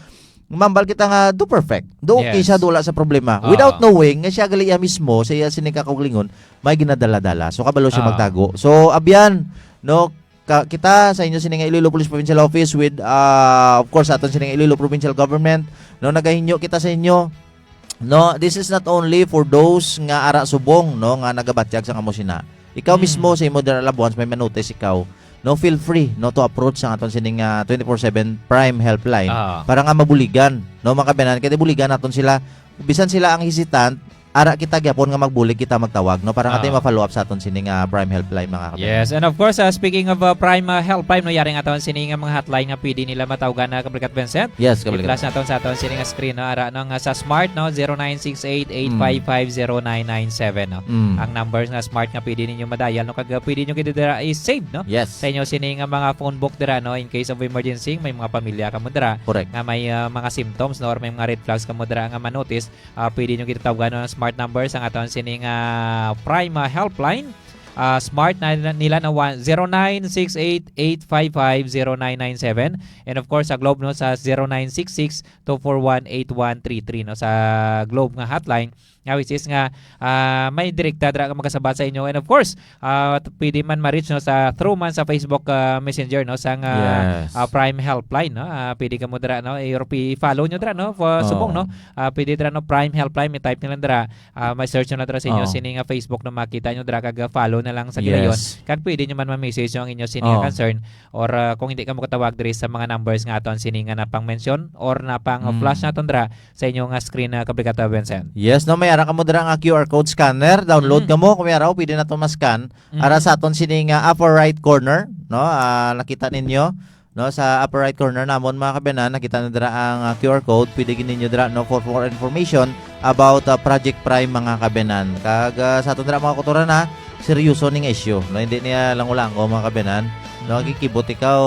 mambal kita nga do perfect. Do okay Yes. siya, do wala sa problema. Ah. Without knowing nga siya gali iya mismo, sa iya sini ka kaugalingon, may ginadala-dala. So, kabalo siya Ah. magtago. So, abyan, no, ka-, kita sa inyo sini nga Iloilo Police Provincial Office with, ah, of course, aton sini nga Iloilo Provincial Government, no, nagahinyo kita sa inyo. No, this is not only for those nga ara subong, no, nga nagabatyag sa amo sina. Ikaw Mm. mismo sa imo dira loved ones, may manotice ikaw. No, feel free, no, to approach ang aton sining, ah, twenty-four seven Prime Helpline Ah. para nga mabuligan, no, mga kaabyanan, kay buligan naton sila. Bisan sila ang hesitant, ara kita gyapon nga magbulig kita magtawag, no, para nga Ah. tayo ma-follow up sa aton sining, ah, Prime Helpline, mga kaabyanan. Yes, and of course, ah, speaking of, ah, Prime, ah, Helpline, no, yari nga aton sining, ah, mga hotline nga pwede nila matawgan na, Kabrigat Vincent. Yes, Kabrigat. I-flash naton sa aton sining, ah, screen, no, ara, no, nga sa Smart, no, zero nine six eight, eight five five, zero nine nine seven, no. Mm. Ang numbers nga Smart nga pwede ninyo madial, no, kag, ah, pwede nyo gid dira i-save, no, Yes. sa inyo sini nga mga phone book dira, no, in case of emergency, may mga pamilya kamo dira Correct. nga may, ah, mga symptoms, no, or may mga red flags kamo dira nga ma-notice, ah, pwede nyo gid tawagan, no, ang Smart number sa aton sini nga Prime, ah, Helpline. Ah, Smart na, na nila na one, zero nine six eight, eight five five, zero nine nine seven. And of course, sa Globe, no, sa zero nine six six, two four one, eight one three three, no, sa Globe nga hotline. Nga, which is nga, ah, may direkta dira nga makasabat sa inyo. And of course, ah, t-, pwede man ma-reach, no, sa, through man sa Facebook, ah, Messenger, no, sa nga, Yes. ah, Prime Helpline, no. Ah, pwede kamo dira, no, i-, i-follow nyo dira, no, fo-, Oo. subong, no. Ah, pwede dira, no, Prime Helpline, may type nila dira. Ah, may search nyo lang dira sa inyo Oo. sini nga Facebook, no, makita nyo dira kag, ah, follow na lang sa gilayon. Yes. Kag pwede nyo man ma-message ang inyo sini nga Oo. concern or, ah, kung hindi ka makatawag diri sa mga numbers nga aton sini nga napang-mention or napang-flash Mm. naton dira, sa inyo nga screen, ah, Kabrigata Vincent. Yes, no, may ara kamo dira nga Q R code scanner, download Mm. kamo, kung may ara, o pwede na to ma-scan. Mm. Ara sa aton sini nga upper right corner, no, ah, nakita ninyo, no, sa upper right corner namon, mga kaabyanan, nakita na dira ang, ah, Q R code, pwede gid ninyo dira, no, for more information about, ah, Project Prime, mga kaabyanan. Kag, ah, sa aton dira, mga kautoran, ha, seryoso ning issue, no, hindi niya lang ulang, mga kaabyanan. No, Mm. gikibot ikaw,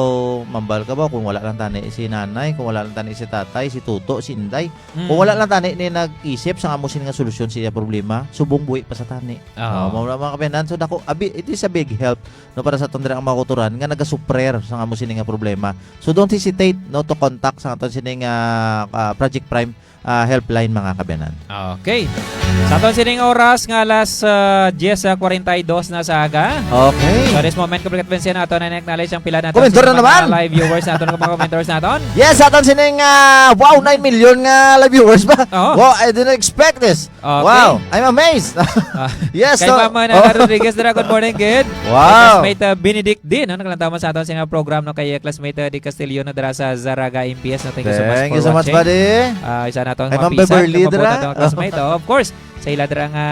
mambal ka ba kung wala lang tani si nanay, kung wala lang tani si tatay, si tuto, si inday? Mm. Kung wala lang tani ni nag-isip sa amo sini nga solusyon sa iya problema, subong buhi pa sa tani. Oo. No, mga, mga kaabyanan, so dako, abi, it is a big help, no, para sa aton dira ang mga kautoran nga nagasuffer sa amo sini nga problema. So don't hesitate, no, to contact sa aton sini nga, ah, Project Prime, ah, helpline, mga kaabyanan. Okay. Sa aton sining oras nga alas, ah, diyes kwarenta y dos na sa aga. Okay. So, this moment, Kabrigat Vincent, ato na acknowledge ang pila naton Komentar na sining mga naman. live viewers naton, mga commenters naton. Yes, sa aton sining, ah, wow, nine million nga live viewers ba? Oo. Wow, I didn't expect this. Okay. Wow, I'm amazed. Ah, Yes, kay so, Ma'am Nana oh. Rodriguez dira, good morning, good. Wow. Kay classmate, uh, Benedict din, no? Naglantaw man sa aton sa nga program, no? Kay, uh, classmate, uh, Di Castillo, no? Dira sa Zaraga M P S, no? Thank you so much Thank for you so much, watching. buddy. Ah, isa na tong Kay Ma'am mapisag, Beverly no? Mabuhay dira. na tong classmate. Oh, of course, sa ila dira nga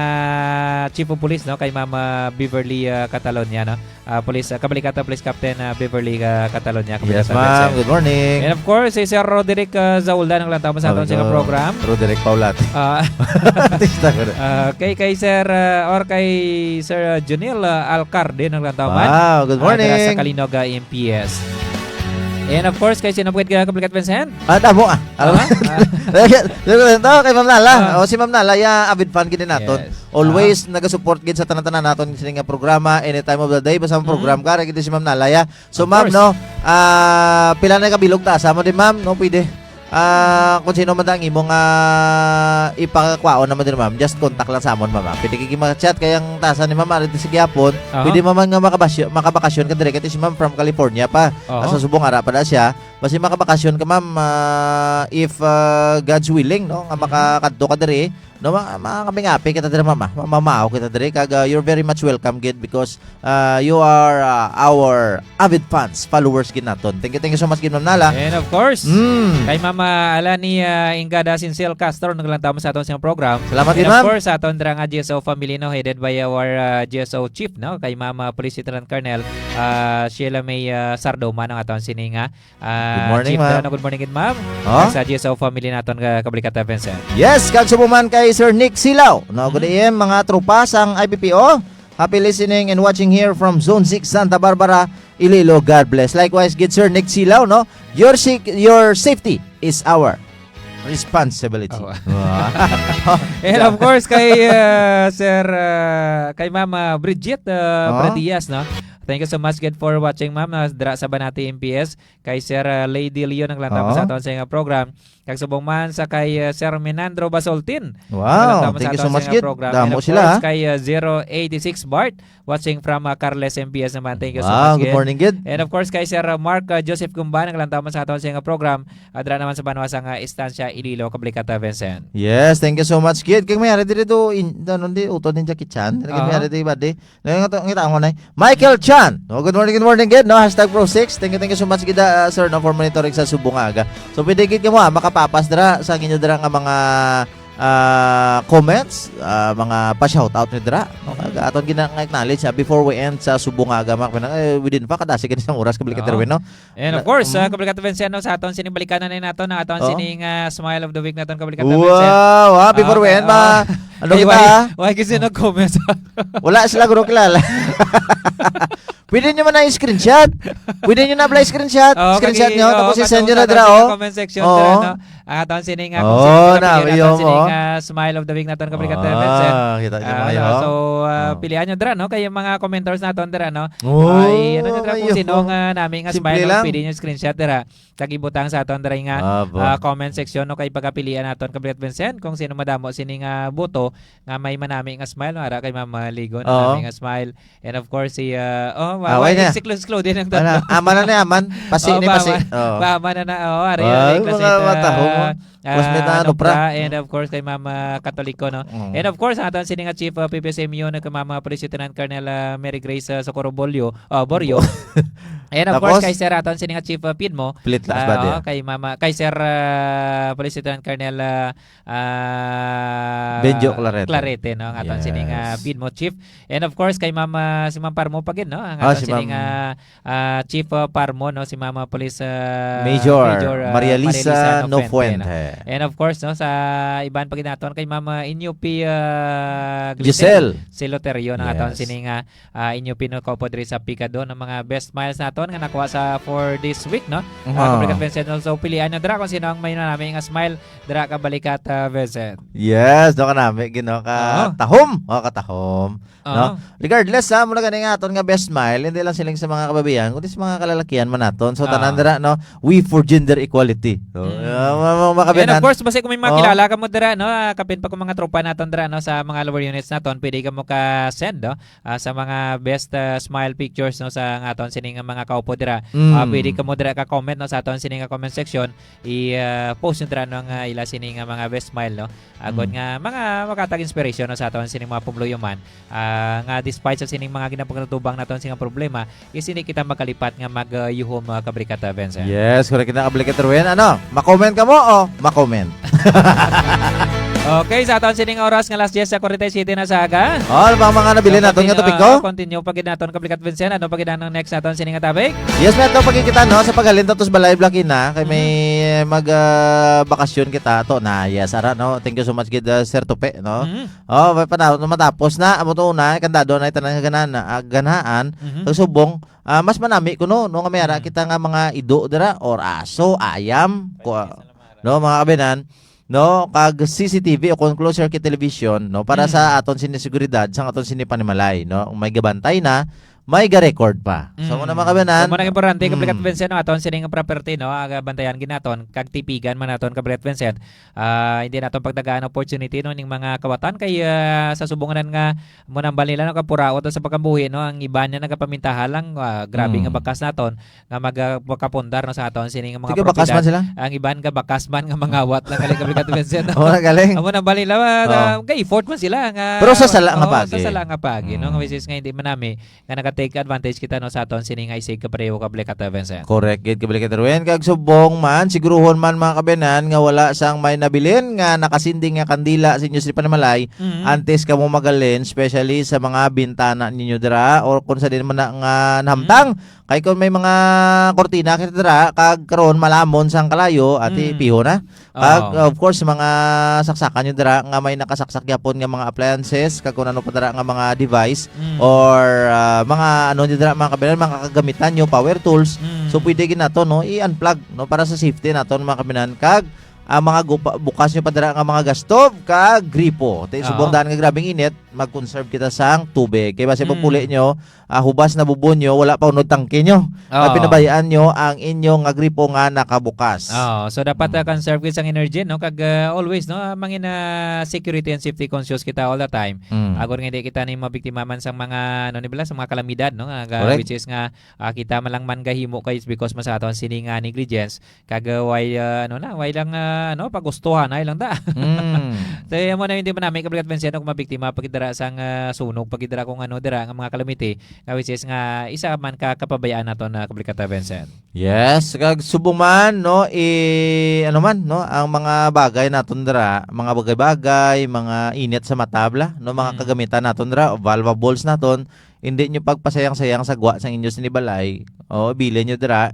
Chief of Police, no? Kay Ma'am, uh, Beverly, uh, Catalonia, no? Ah, Police, ah, Kabalikatan Police Captain, ah, Beverly, ah, Catalonia, Yes, Kabalikatan ma'am. Police. Good morning. And of course, si Sir Roderick, ah, Zauldan, ang lantaw mo sa aton Sabi sa ko, program. Roderick Paulate. Ah, Artista ko na. ah, kay, kay Sir, ah, or kay Sir, ah, Junil, ah, Alcar din ang lantaw man. Wow, good Ah, dira sa morning. Kalinog, ah, M P S. And of course, kay sino po ka, Kabalikatan Vincent? Ah, damo, ah. Alam Ah, mo? ah. Dito, dito, kay Ma'am Nala. Ah. Oh, si Ma'am Nala, ya, avid fan gid naton. Yes. Always Ah. nagasupport gid sa tanan-tanan naton sini nga programa, any time of the day, basta ang Mm. program ka, ra gid si Ma'am Nala, ya. So, Of ma'am, course. no, ah, pila na kabilog ta sa mo din, ma'am, no, pwede. Ah, kung sino man ang imo nga ipakakwaon naman din, ma'am, just contact lang sa amon, ma'am, ah. Pwede kiki mag-chat kay ang tasa ni ma'am, ari sa gihapon. Aha. Pwede man nga makabasyo-, makabakasyon ka dire, kay si ma'am from California pa. Aha. Asa subong ara pa na siya. Basi makabakasyon ka, ma'am, ah, if, ah, God's willing, no, nga Mhm. makakadto ka diri, no, ma-, ma-, kami nga api kita diri, ma'am, ah. Mamamao kita diri, kag, ah, you're very much welcome, gid, because, ah, you are, ah, our avid fans, followers, gid naton. Thank you, thank you so much, gid, Ma'am Nala. And of course, Mm. kay Mama Alani, ah, Ingada Sincel Castro, naglantaw mo sa aton sa program. Salamat, And gid, of ma'am. course, sa aton dira nga G S O family, no, headed by our, ah, G S O chief, no, kay Mama Police Lieutenant Colonel, ah, Sheila May, ah, Sardo, man ang aton sini nga Ah, Good morning, Chief ma'am. Terano, good morning, good ma'am. Oh? Sa G S O family naton nga Kabalikatan Vincent. Yes, kag subo man kay Sir Nick Silaw. No, good Mm. A M, mga tropa sang I P P O. Happy listening and watching here from Zone six, Santa Barbara, Iloilo. God bless. Likewise, gid Sir Nick Silaw, no? Your si-, your safety is our responsibility. Oh. Wow. And of course, kay, uh, Sir, uh, kay Ma'am, uh, Bridget, uh, Oh? Pradias, no? Thank you so much gid for watching, ma'am, ah, dira sa Banati M P S. Kay Sir, ah, Lady Leon, naglantaw Oo. sa aton sa iyang program. Kag subong man sa kay, ah, Sir Menandro Basoltin. Wow, naglantaw man sa thank you aton so sa much, iyang gid. Program. And Damo of sila, course, ha? Kay, ah, zero eight six Bart, watching from, ah, Carles M P S naman. Thank you so Wow, much, good gid. Morning, gid. And of course, kay Sir, ah, Mark, ah, Joseph Gumba, naglantaw man sa aton sa iyang program. Adra naman sa banwa sa nga Estancia, Iloilo, Kabalikat, ah, Vincent. Yes, thank you so much, gid. Kay may ari diri do, in, ano, di, utod ni Jackie Chan. Kay may Oo. ari diri, buddy. Ngita, ngita mo na. Michael Chan. Oh, good morning, good morning, gid, no? Hashtag Pro six. Thank you, thank you so much, gid, ah, sir, no, for monitoring sa Subong Aga. So, pwede gid kamo, ah, makapapas dira sa inyo dira nga mga, ah, comments, ah, mga pa-shoutout nyo dira. No? Mm. Kag aton gina-, nga acknowledge, ah, before we end sa Subong Aga, mga kapinang, eh, within pa, kadasi gani sang oras, Kabalikat Oo. Erwin, no? And of Na-, course, ah, mm. Kabalikat Vincent, no, sa aton sining balikanan na naton, ang aton Oo. sining, ah, smile of the week naton, Kabalikat Vincent. Wow, ah, before we Okay, end, ma-, oo. ano Ay, kita, why, ah? why kasi no comments? Wala sila, guro, kilala. Pwede nyo man na i-screenshot. Pwede nyo na pala i-screenshot. Oo, Screenshot kagi-, nyo, oo, tapos i-send nyo kadto na sa dira, aton oh. Comment section Oo. dira, no? Ang aton sining, ah, Oh, kung sino na, pinapili naton iyo sining, mo. ah, smile of the week naton, Kabalikat Ah, Vincent. kita nyo Ah, maayo, no? oh. So, ah, Oh. pilian nyo dira, no? Kay mga commenters naton dira, no? Oh, Ay, ano nyo dira kung ayo. sino nga nami nga Simple smile, no? lang. Pwede nyo screenshot dira. Kag ibutang sa aton dira nga, Aba. ah, comment section, no? Kay pagapilian naton, Kabalikat Vincent, kung sino madamo sini nga boto nga may manami nga smile, no? Ara kay Ma'am, ah, Ligo, Oo. nanami nga smile. And of course, si, ah, oh, wa-, Ah, wa-, wala na. si Close Close din ang Wala. tatlo. Aman na ni Aman. Pasi Oh, ni Pasi. Aman. Oh. Aman na na. Oh, ari, Ah, ari, Close mga Close, mataho mo. ah, Mas may ah, tanong, pra. Nobra, and of course, kay Ma'am, ah, Katoliko, no? Mm. And of course, ang aton sini nga Chief, ah, P P S M U, no, kay Ma'am, ah, Police Lieutenant Colonel, ah, Mary Grace, ah, Socorro Bolio, ah, Borio. Bo- And of course, Tapos? kay Sir aton sini nga Chief, ah, Pidmo, Pilit last ah, ba, oo, dia? kay Mama, kay Sir, ah, Police Lieutenant Colonel, ah, ah, Benjo Clarete. Clarete, no? Ang aton sini nga Yes. Pidmo Chief. And of course, kay Ma'am, ah, si Ma'am Parmo pa gid, no? Ang Ah, aton si sini Ma'am nga, ah, Chief, ah, Parmo, no? Si Ma'am, ah, Police, ah, Major Major, ah, Maria Lisa Maria Lisa Nofuente, no? Nofuente. And of course, no, sa iban pa gid naton kay Ma'am, ah, N U P, ah, Glycel Giselle. Siloterio, no? Ang aton Yes. sini nga, ah, N U P, no, kaupo diri sa Picado, ang mga best smiles naton nga nakuha sa for this week, no? Ah, Wow. Kabalikat Vincent, no? So, pilian nyo dira kung sino ang may nami nga smile dira, Kabalikat, ah, Vincent. Yes, do kanami, gino, Oo. katahom. Oh, katahom. No? Oo. Regardless, ha, muna gani nga aton nga best smile, hindi lang siling sa mga kababayan, kundi sa mga kalalakihan man naton. So, tanan Oo. dira, no? We for gender equality. So, Mm. ah, mga, mga And of kababayan, course, basta kung may mga Oo. kilala ka mo dira, no? Ah, kapin pa kung mga tropa naton dira, no? Sa mga lower units naton, pwede ka mo ka-send, no? Ah, sa mga best, ah, smile pictures, no? Sa nga aton sining mga kaupo dira. Mm. Ah, pwede ka mo dira ka-comment, no? Sa aton sining nga comment section, i, ah, post nyo dira, no? Nga ila sining nga mga best smile, no? Agod Mm. nga mga makatag inspiration, no, sa aton sining mga pumluyo man, ah, nga despite sa sining mga ginapagtutubang naton sining problema, is hindi kita magkalipat nga mag, ah, yuhom, ah, Kabalikat, ah, Vincent. Yes, correct na, Kabalikat Erwin. Ano, ma-comment ka mo o ma-comment? Okay, sa aton sining oras nga alas diyes sa forty-seven na sa aga. Oh, ano pa ang mga nabilin So, naton nga continue, topiko? ah, continue pa gid naton, Kabalikat Vincent. Ano pa gid ang next naton sining nga topic? Yes, may ato pagkikita, no, sa paghalin tapos balay, Black Ina, kay may Mhm. mag, ah, bakasyon kita to na. Yes, ara, no. Thank you so much gid, ah, Sir Tupe, no. Mhm. Oh, may panahon na matapos na, amo to una, kandado na itanan nga ganahan, ah, ganahan. Mhm. Kag subong, ah, mas manami kuno, no, nga may ara Mhm. kita nga mga ido dira or aso, ayam, ko, no, mga kabinan, no, kag C C T V o kon closed circuit television, no, para sa Mhm. aton sini seguridad, sa aton sini panimalay, no. Kung may gabantay na, may ga-record pa. So, Mm. muna, mga kabanan. So, muna importante, Kabalikat Mm. Vincent, no, aton sining property, no, aga bantayan gid naton, kag tipigan man naton, Kabalikat Vincent. Ah, hindi naton pagtagaan opportunity, no, ning mga kawatan kay, ah, sa subong nga amo nang bali nila, no, kapuraot sa pagkabuhi, no, ang iban nga nagapamintahan lang, ah, grabe nga Mm. bakas naton nga mag-, ah, makapundar, no, sa aton sining mga Sige, bakas propiedad. man sila. Ang iban nga bakas man nga mangawat lang gali, Kabalikat Vincent, no? Wala galing. Amo nang bali nila, ah, Oh. ga-effort man sila nga, Pero sa sala nga oh, pagi. sa sala nga pagi, no? Mm. Nga which is nga hindi man nami nga naka-take advantage kita, no, sa aton sini nga isig kapareho, Kabalikat Vincent. Correct gid, Kabalikat Erwin. Kag subong man, siguruhon man, mga kabanan, nga wala sang may nabilin nga nakasinding nga kandila sa inyo sa panimalay, Mhm. antes kamo magalin, especially sa mga bintana ninyo dira or kung sa din man na nga nahamtang. Mhm. Kay kung may mga kurtina kita dira, kag karon malamon sang kalayo, ati Mm. piho na. Kag, Oo. of course, mga saksakan nyo dira nga may nakasaksak gyapon nga mga appliances, kag kung ano pa dira nga mga device, Mm. or, ah, mga ano nyo dira, mga kabilan, mga kagamitan nyo, power tools. Mm. So, pwede gid nato, no, i-unplug, no, para sa safety naton, mga kabilan. Kag, ang mga gupa-, bukas nyo pa dira nga mga gas stove kag gripo. Tay subong Oo. daan nga grabing init, mag-conserve kita sang tubig. Kay basi Mm. pagpuli nyo, ah, hubas na bubon nyo, wala pa unod tangke nyo. Nga Oo. pinabayaan nyo ang inyo nga gripo nga nakabukas. Oo. So, dapat, ah, Mm. conserve kita sang energy, no? Kag, ah, always, no? Ah, mangin, ah, security and safety conscious kita all the time. Mm. Agod nga hindi kita ni mabiktima man sang mga, ano ni bala, sa mga kalamidad, no? Nga ga-, Correct. which is nga, ah, kita man lang man gahimo kay it's because man sa aton sini nga negligence. Kag, uh, why, uh, ano na, why lang, uh, ano, pagustuhan, ay lang da. Mm. So, yan mo na yung di manami, Kabrigat Vincent, kung mabiktima, pagidara sang, uh, sunog, pagidara kung ano, dira, nga mga calamity, nga which is nga, isa man ka kapabayaan nato na, Kabrigat Vincent. Yes, kag subong man, no, i-, ano man, no, ang mga bagay naton dira, mga bagay-bagay, mga init sa matabla, no, mga Mm. kagamitan naton dira, valuables naton, hindi nyo pagpasayang-sayang sa gwa sang inyo sinibalay, o, bilin nyo dira,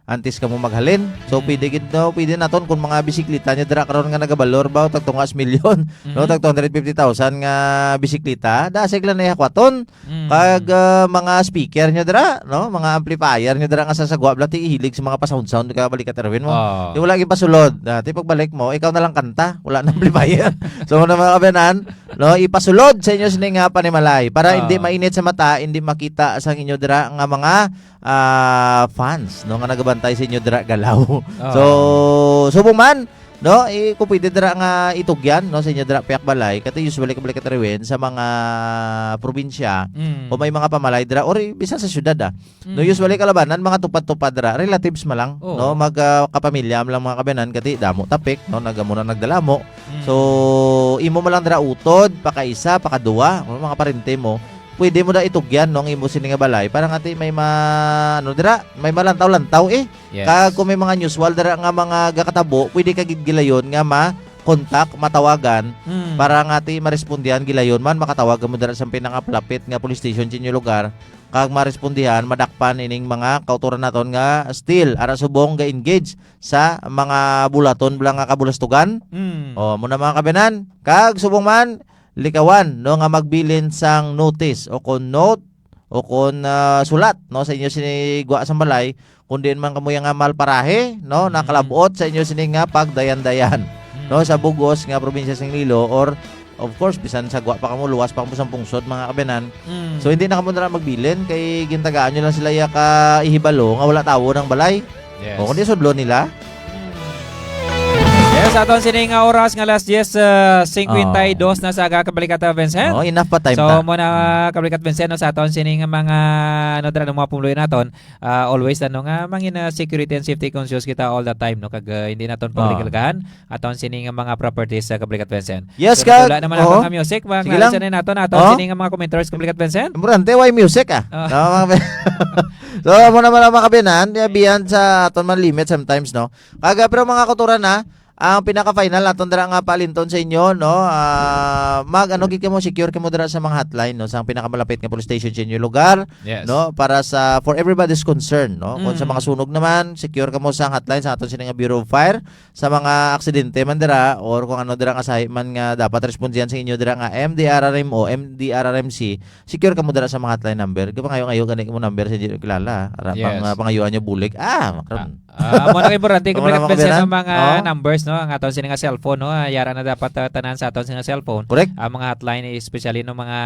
antes kamo maghalin. So, Mm. pwede gid, no? Pwede naton kung mga bisikleta nyo dira karon nga nagabalor ba, tag tungas milyon, no? Mm. Tag two hundred fifty thousand nga bisikleta, dasig lang na ihakwaton. Mm. Kag, ah, mga speaker nyo dira, no? Mga amplifier nyo dira nga sa sagwa, bla, ti ihilig sa mga pa-sound-sound ka balikat Erwin mo. Oo. Di wala gyud pasulod. Ah, ti pagbalik mo, ikaw na lang kanta, wala na Mm. amplifier. So, muna mga kabanan, no? Ipasulod sa inyo sini nga panimalay para hindi Oo. mainit sa mata, hindi makita sa inyo dira nga mga ah, fans, no, nga nagabantay sa inyo dira galaw. Oo. So, subong man, no, eh, kung pwede dira nga itugyan, no, sa inyo dira piyak balay, kati usually kabalik ka Riwen, sa mga probinsya, Mm. o may mga pamalay dira, or i-, bisan sa syudad, ah. No, Mm. usually kalabanan, mga tupad-tupad dira, relatives man lang, Oo. no, mag, ah, kapamilya man lang mga kabanan, kati damo tapik, no, nagamuna nagdalamo. Mm. So, imo man lang dira utod, pakaisa, pakaduwa, no, mga parente mo, pwede mo na itugyan, no, ang imo sini nga balay para nga ti may ma-, ano dira, may malantaw-lantaw, eh. Yes. Kag kung may mga unusual dira nga mga gakatabo, pwede ka gid gilayon nga ma-contact, matawagan, Mm. para nga ti marespondihan gilayon man, makatawag mo dira sa pinakapalapit nga police station sa inyo lugar, kag marespondihan, madakpan ining mga kautoran naton nga still ara subong ga-engage sa mga bulaton bala nga kabulastugan. Mm. O, muna mga kabanan, kag subong man, likawan, no, nga magbilin sang notice o kon note o kon, ah, sulat, no, sa inyo sini gwa sang balay, kung diin man kamo nga malparahe, no, Mm. nakalabot sa inyo sini nga pagdayan-dayan, Mm. no, sa bugos nga probinsya sang Iloilo, or of course, bisan sa gwa pa kamo, luwas pa kamo sang pungsod, mga kabanan. Mm. So, hindi na kamo na lang magbilin, kay gintagaan nyo lang sila iya ka ihibalo nga wala tawo ng balay. Yes. O, kundi sudlo nila. Yes, aton sini nga oras nga alas diyes, ah, cincuenta y dos na sa aga, Kabrigat, ah, Vincent. Oh, enough pa time So, ta. mo na, Mm. Kabrigat Vincent, no, sa aton sini nga mga, ano, dira, mga pumuluyo naton, ah, always, ano, nga, mangin, ah, security and safety conscious kita all the time, no? Kag, ah, hindi naton Oo. pagligilgahan aton sini nga mga properties sa Kabrigat Vincent. Yes, So, kag-, wala naman oo. ako nga music, mga Sige lang. listen naton, aton Oo. sini nga mga commenters, Kabrigat Vincent. Importante, why music, ah? Oo. No, mga So, amo na man ang mga kabinan, di, beyond sa aton man limit sometimes, no? Kaga, pero mga kautoran na, ang pinaka-final naton dira nga palinton sa inyo, no? Ah, mag, ano, gid kamo, secure kamo dira sa mga hotline, no? Sa ang pinakamalapit nga police station sa inyo lugar, Yes. no? Para sa, for everybody's concern, no? Kung sa Mm. mga sunog naman, secure kamo sa hotline sa aton sini nga Bureau of Fire. Sa mga aksidente man dira, or kung ano dira nga sahi man nga dapat respondihan sa inyo dira nga M D R R M o M D R R M C, secure kamo dira sa mga hotline number. Kapangayo-ngayo gani mo number sa inyo kilala. Ara, Yes. pang, ah, pangayuan nyo bulig. Ah, makron. Ah, amo na kay importante, Amo na, Kabrigat mga Vincent, kabinan. ang mga Oo. numbers, no? Ang aton sini nga cellphone, no? Ah, yara na dapat, ah, tanan sa aton sini nga cellphone. Correct. Ang mga hotline, especially no mga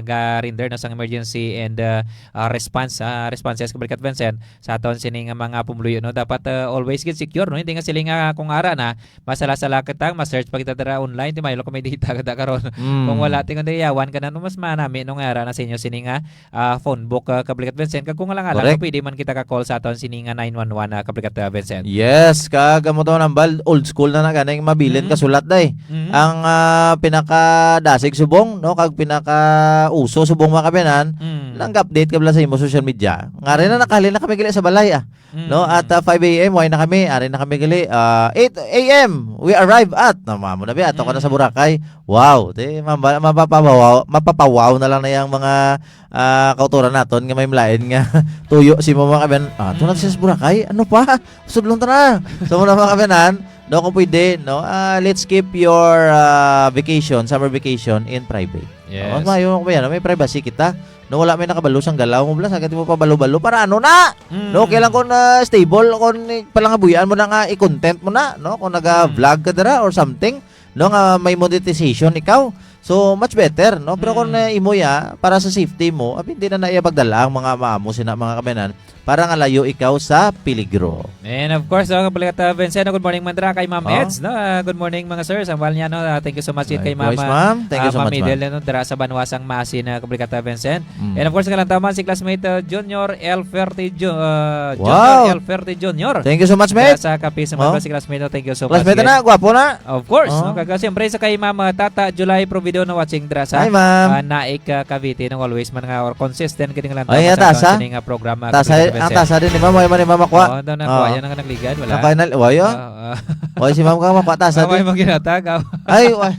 ga-render, no, sa emergency and, ah, ah, response, ah, responses, Kabrigat Vincent, sa aton sini nga mga pumuluyo, no? Dapat, ah, always gid secure, no? Hindi nga sila nga kung ara na, masala-sala kita, ma-search pa kita dira online, ti mayo lang kung may data kita karon. Mm. Kung wala, ti kung yawan ka na, no, mas manami, no, nga ara na sa inyo sini nga, ah, phone book, ah, Kabrigat Vincent. Kag kung alang-alang, Correct. no, pwede man kita ka-call sa aton sini nga nine one one, ah, Kabrigat, ah, Vincent. Yes, kag amo to nang bal-, old school na na, ganing mabilin Mm. ka sulat, day. Mm. Ang, ah, pinakadasig subong, no, kag pinakauso subong, mga kabinan, Mm. nang update ka bala sa imo social media. Nga rin na Mm. nakahali na kami gali sa balay, ah. Mm. No, at, ah, five A M, why na kami? Ari na kami gali. Ah, eight A M, we arrive at. Na, mamo na, bi, ato ka na sa Mm. Boracay. Wow, te, mamba-, mapapawaw, mapapawaw na lang na yung mga, ah, kauturan naton nga may malain nga tuyo si mama kabinan. Ah, ito na siya sa Mm. Boracay? Ano pa? Sudlong ta na. So, muna, mga kabinan, no, kung pwede, no, ah, let's keep your, ah, vacation, summer vacation in private. Yes. Mas mayo, kung may, ano, may privacy kita. No, wala may nakabalo sang galaw mo, blas. Agad mo pabalo-balo. Para ano na? Mm. No, kailan kung, ah, stable, kung palangabuyan mo na nga, i-content mo na, no? Kung naga-vlog ka dira or something, no, nga may monetization ikaw. So, much better, no? Pero kung, Mm. ah, imo ya, para sa safety mo, abi, hindi na naiya pagdala ang mga maamo sina mga kamanan para nga layo ikaw sa peligro. And of course, oh, Kablikat, ah, Vincent, good morning man dira kay Ma'am Oh. Eds, no? Ah, good morning, mga sir. Sa niya, no? Ah, thank you so much kay Likewise, Ma'am, ma'am. Thank you ah, so Ma'am much, Edel, ma'am. no? Dira sa Banwa sang Masin, ah, Kablikat, ah, Vincent. Mm. And of course, kalantaman si classmate, ah, Junior L Ferte Ju-, ah, Junior Wow. L Ferte Junior. Thank you so much, Dira mate. sa Kape sa Oh. Madras, si classmate, no? Thank you so much, Classmate yes. na, gwapo na. Of course, Oh. no? Kaga, siyempre, sa kay Ma'am, ah, Tata July Provido na watching dira sa, Hi, ma'am. ah, Naik, ah, Cavite, no? Always man nga or consistent kini nga Ay, lantaw sa tasa? atong sining, ah, programa, Tasa, Kapitan ang Jose. tasa din ni ma'am, ay man ni ma'am, akwa. Oo, daw na, Oo. kuha yan ang nagligad, wala? Nakainal-, wala, oh. Oo, oo. Wala si ma'am ka, makwa, tasa Ako din. ay maghinatag, ah. Ay, wa-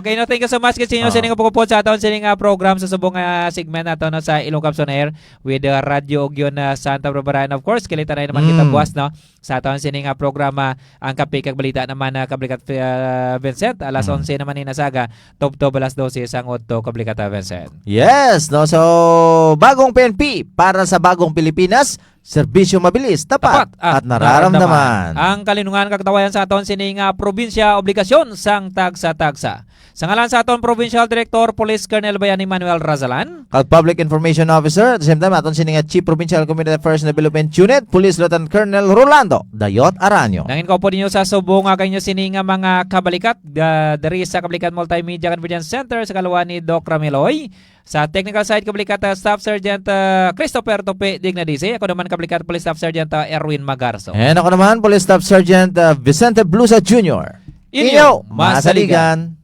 Okay, no, thank you so much kasi inyo Oo. sining pagkupod sa aton sining, ah, program sa subong, ah, segment nato, no, sa Ilong Caps on Air with, ah, Radyo Ugyon, ah, Santa Barbara. And of course, kilitaray naman kita Mm. buwas, no, sa aton sining, ah, programa, ang Kape kag Balita naman, ah, Kablikat, ah, Vincent, alas Mm. onse naman ni nasaga, tubtob alas dose sang udto, Kablikat, ah, Vincent. Yes, no? So, bagong P N P para sa bagong Pilipinas, serbisyo mabilis, tapat, Tapat at at nararamdaman. nararamdaman. Ang kalinungan kag tawayan sa aton sini nga probinsya, obligasyon sang tagsa-tagsa. Sa ngalan sa aton Provincial Director, Police Colonel Bayani Manuel Razalan. Kag Public Information Officer, at the same time, aton sini nga Chief Provincial Community Affairs and Development Unit, Police Lieutenant Colonel Rolando Dayot Aranyo. Nangin ko po ninyo sa subong nga kanyo sini nga mga kabalikat, da-, diri sa Kabalikat Multimedia Convergence Center sa kaluwa ni Doc Rameloy. Sa technical side, Kabalikat, uh, Staff Sergeant, uh, Christopher Tope Dignadise. Ako naman, Kabalikat Police Staff Sergeant, uh, Erwin Magarso. And ako naman, Police Staff Sergeant, uh, Vicente Blusa Junior. Inyo, Inyo, masaligan. masaligan.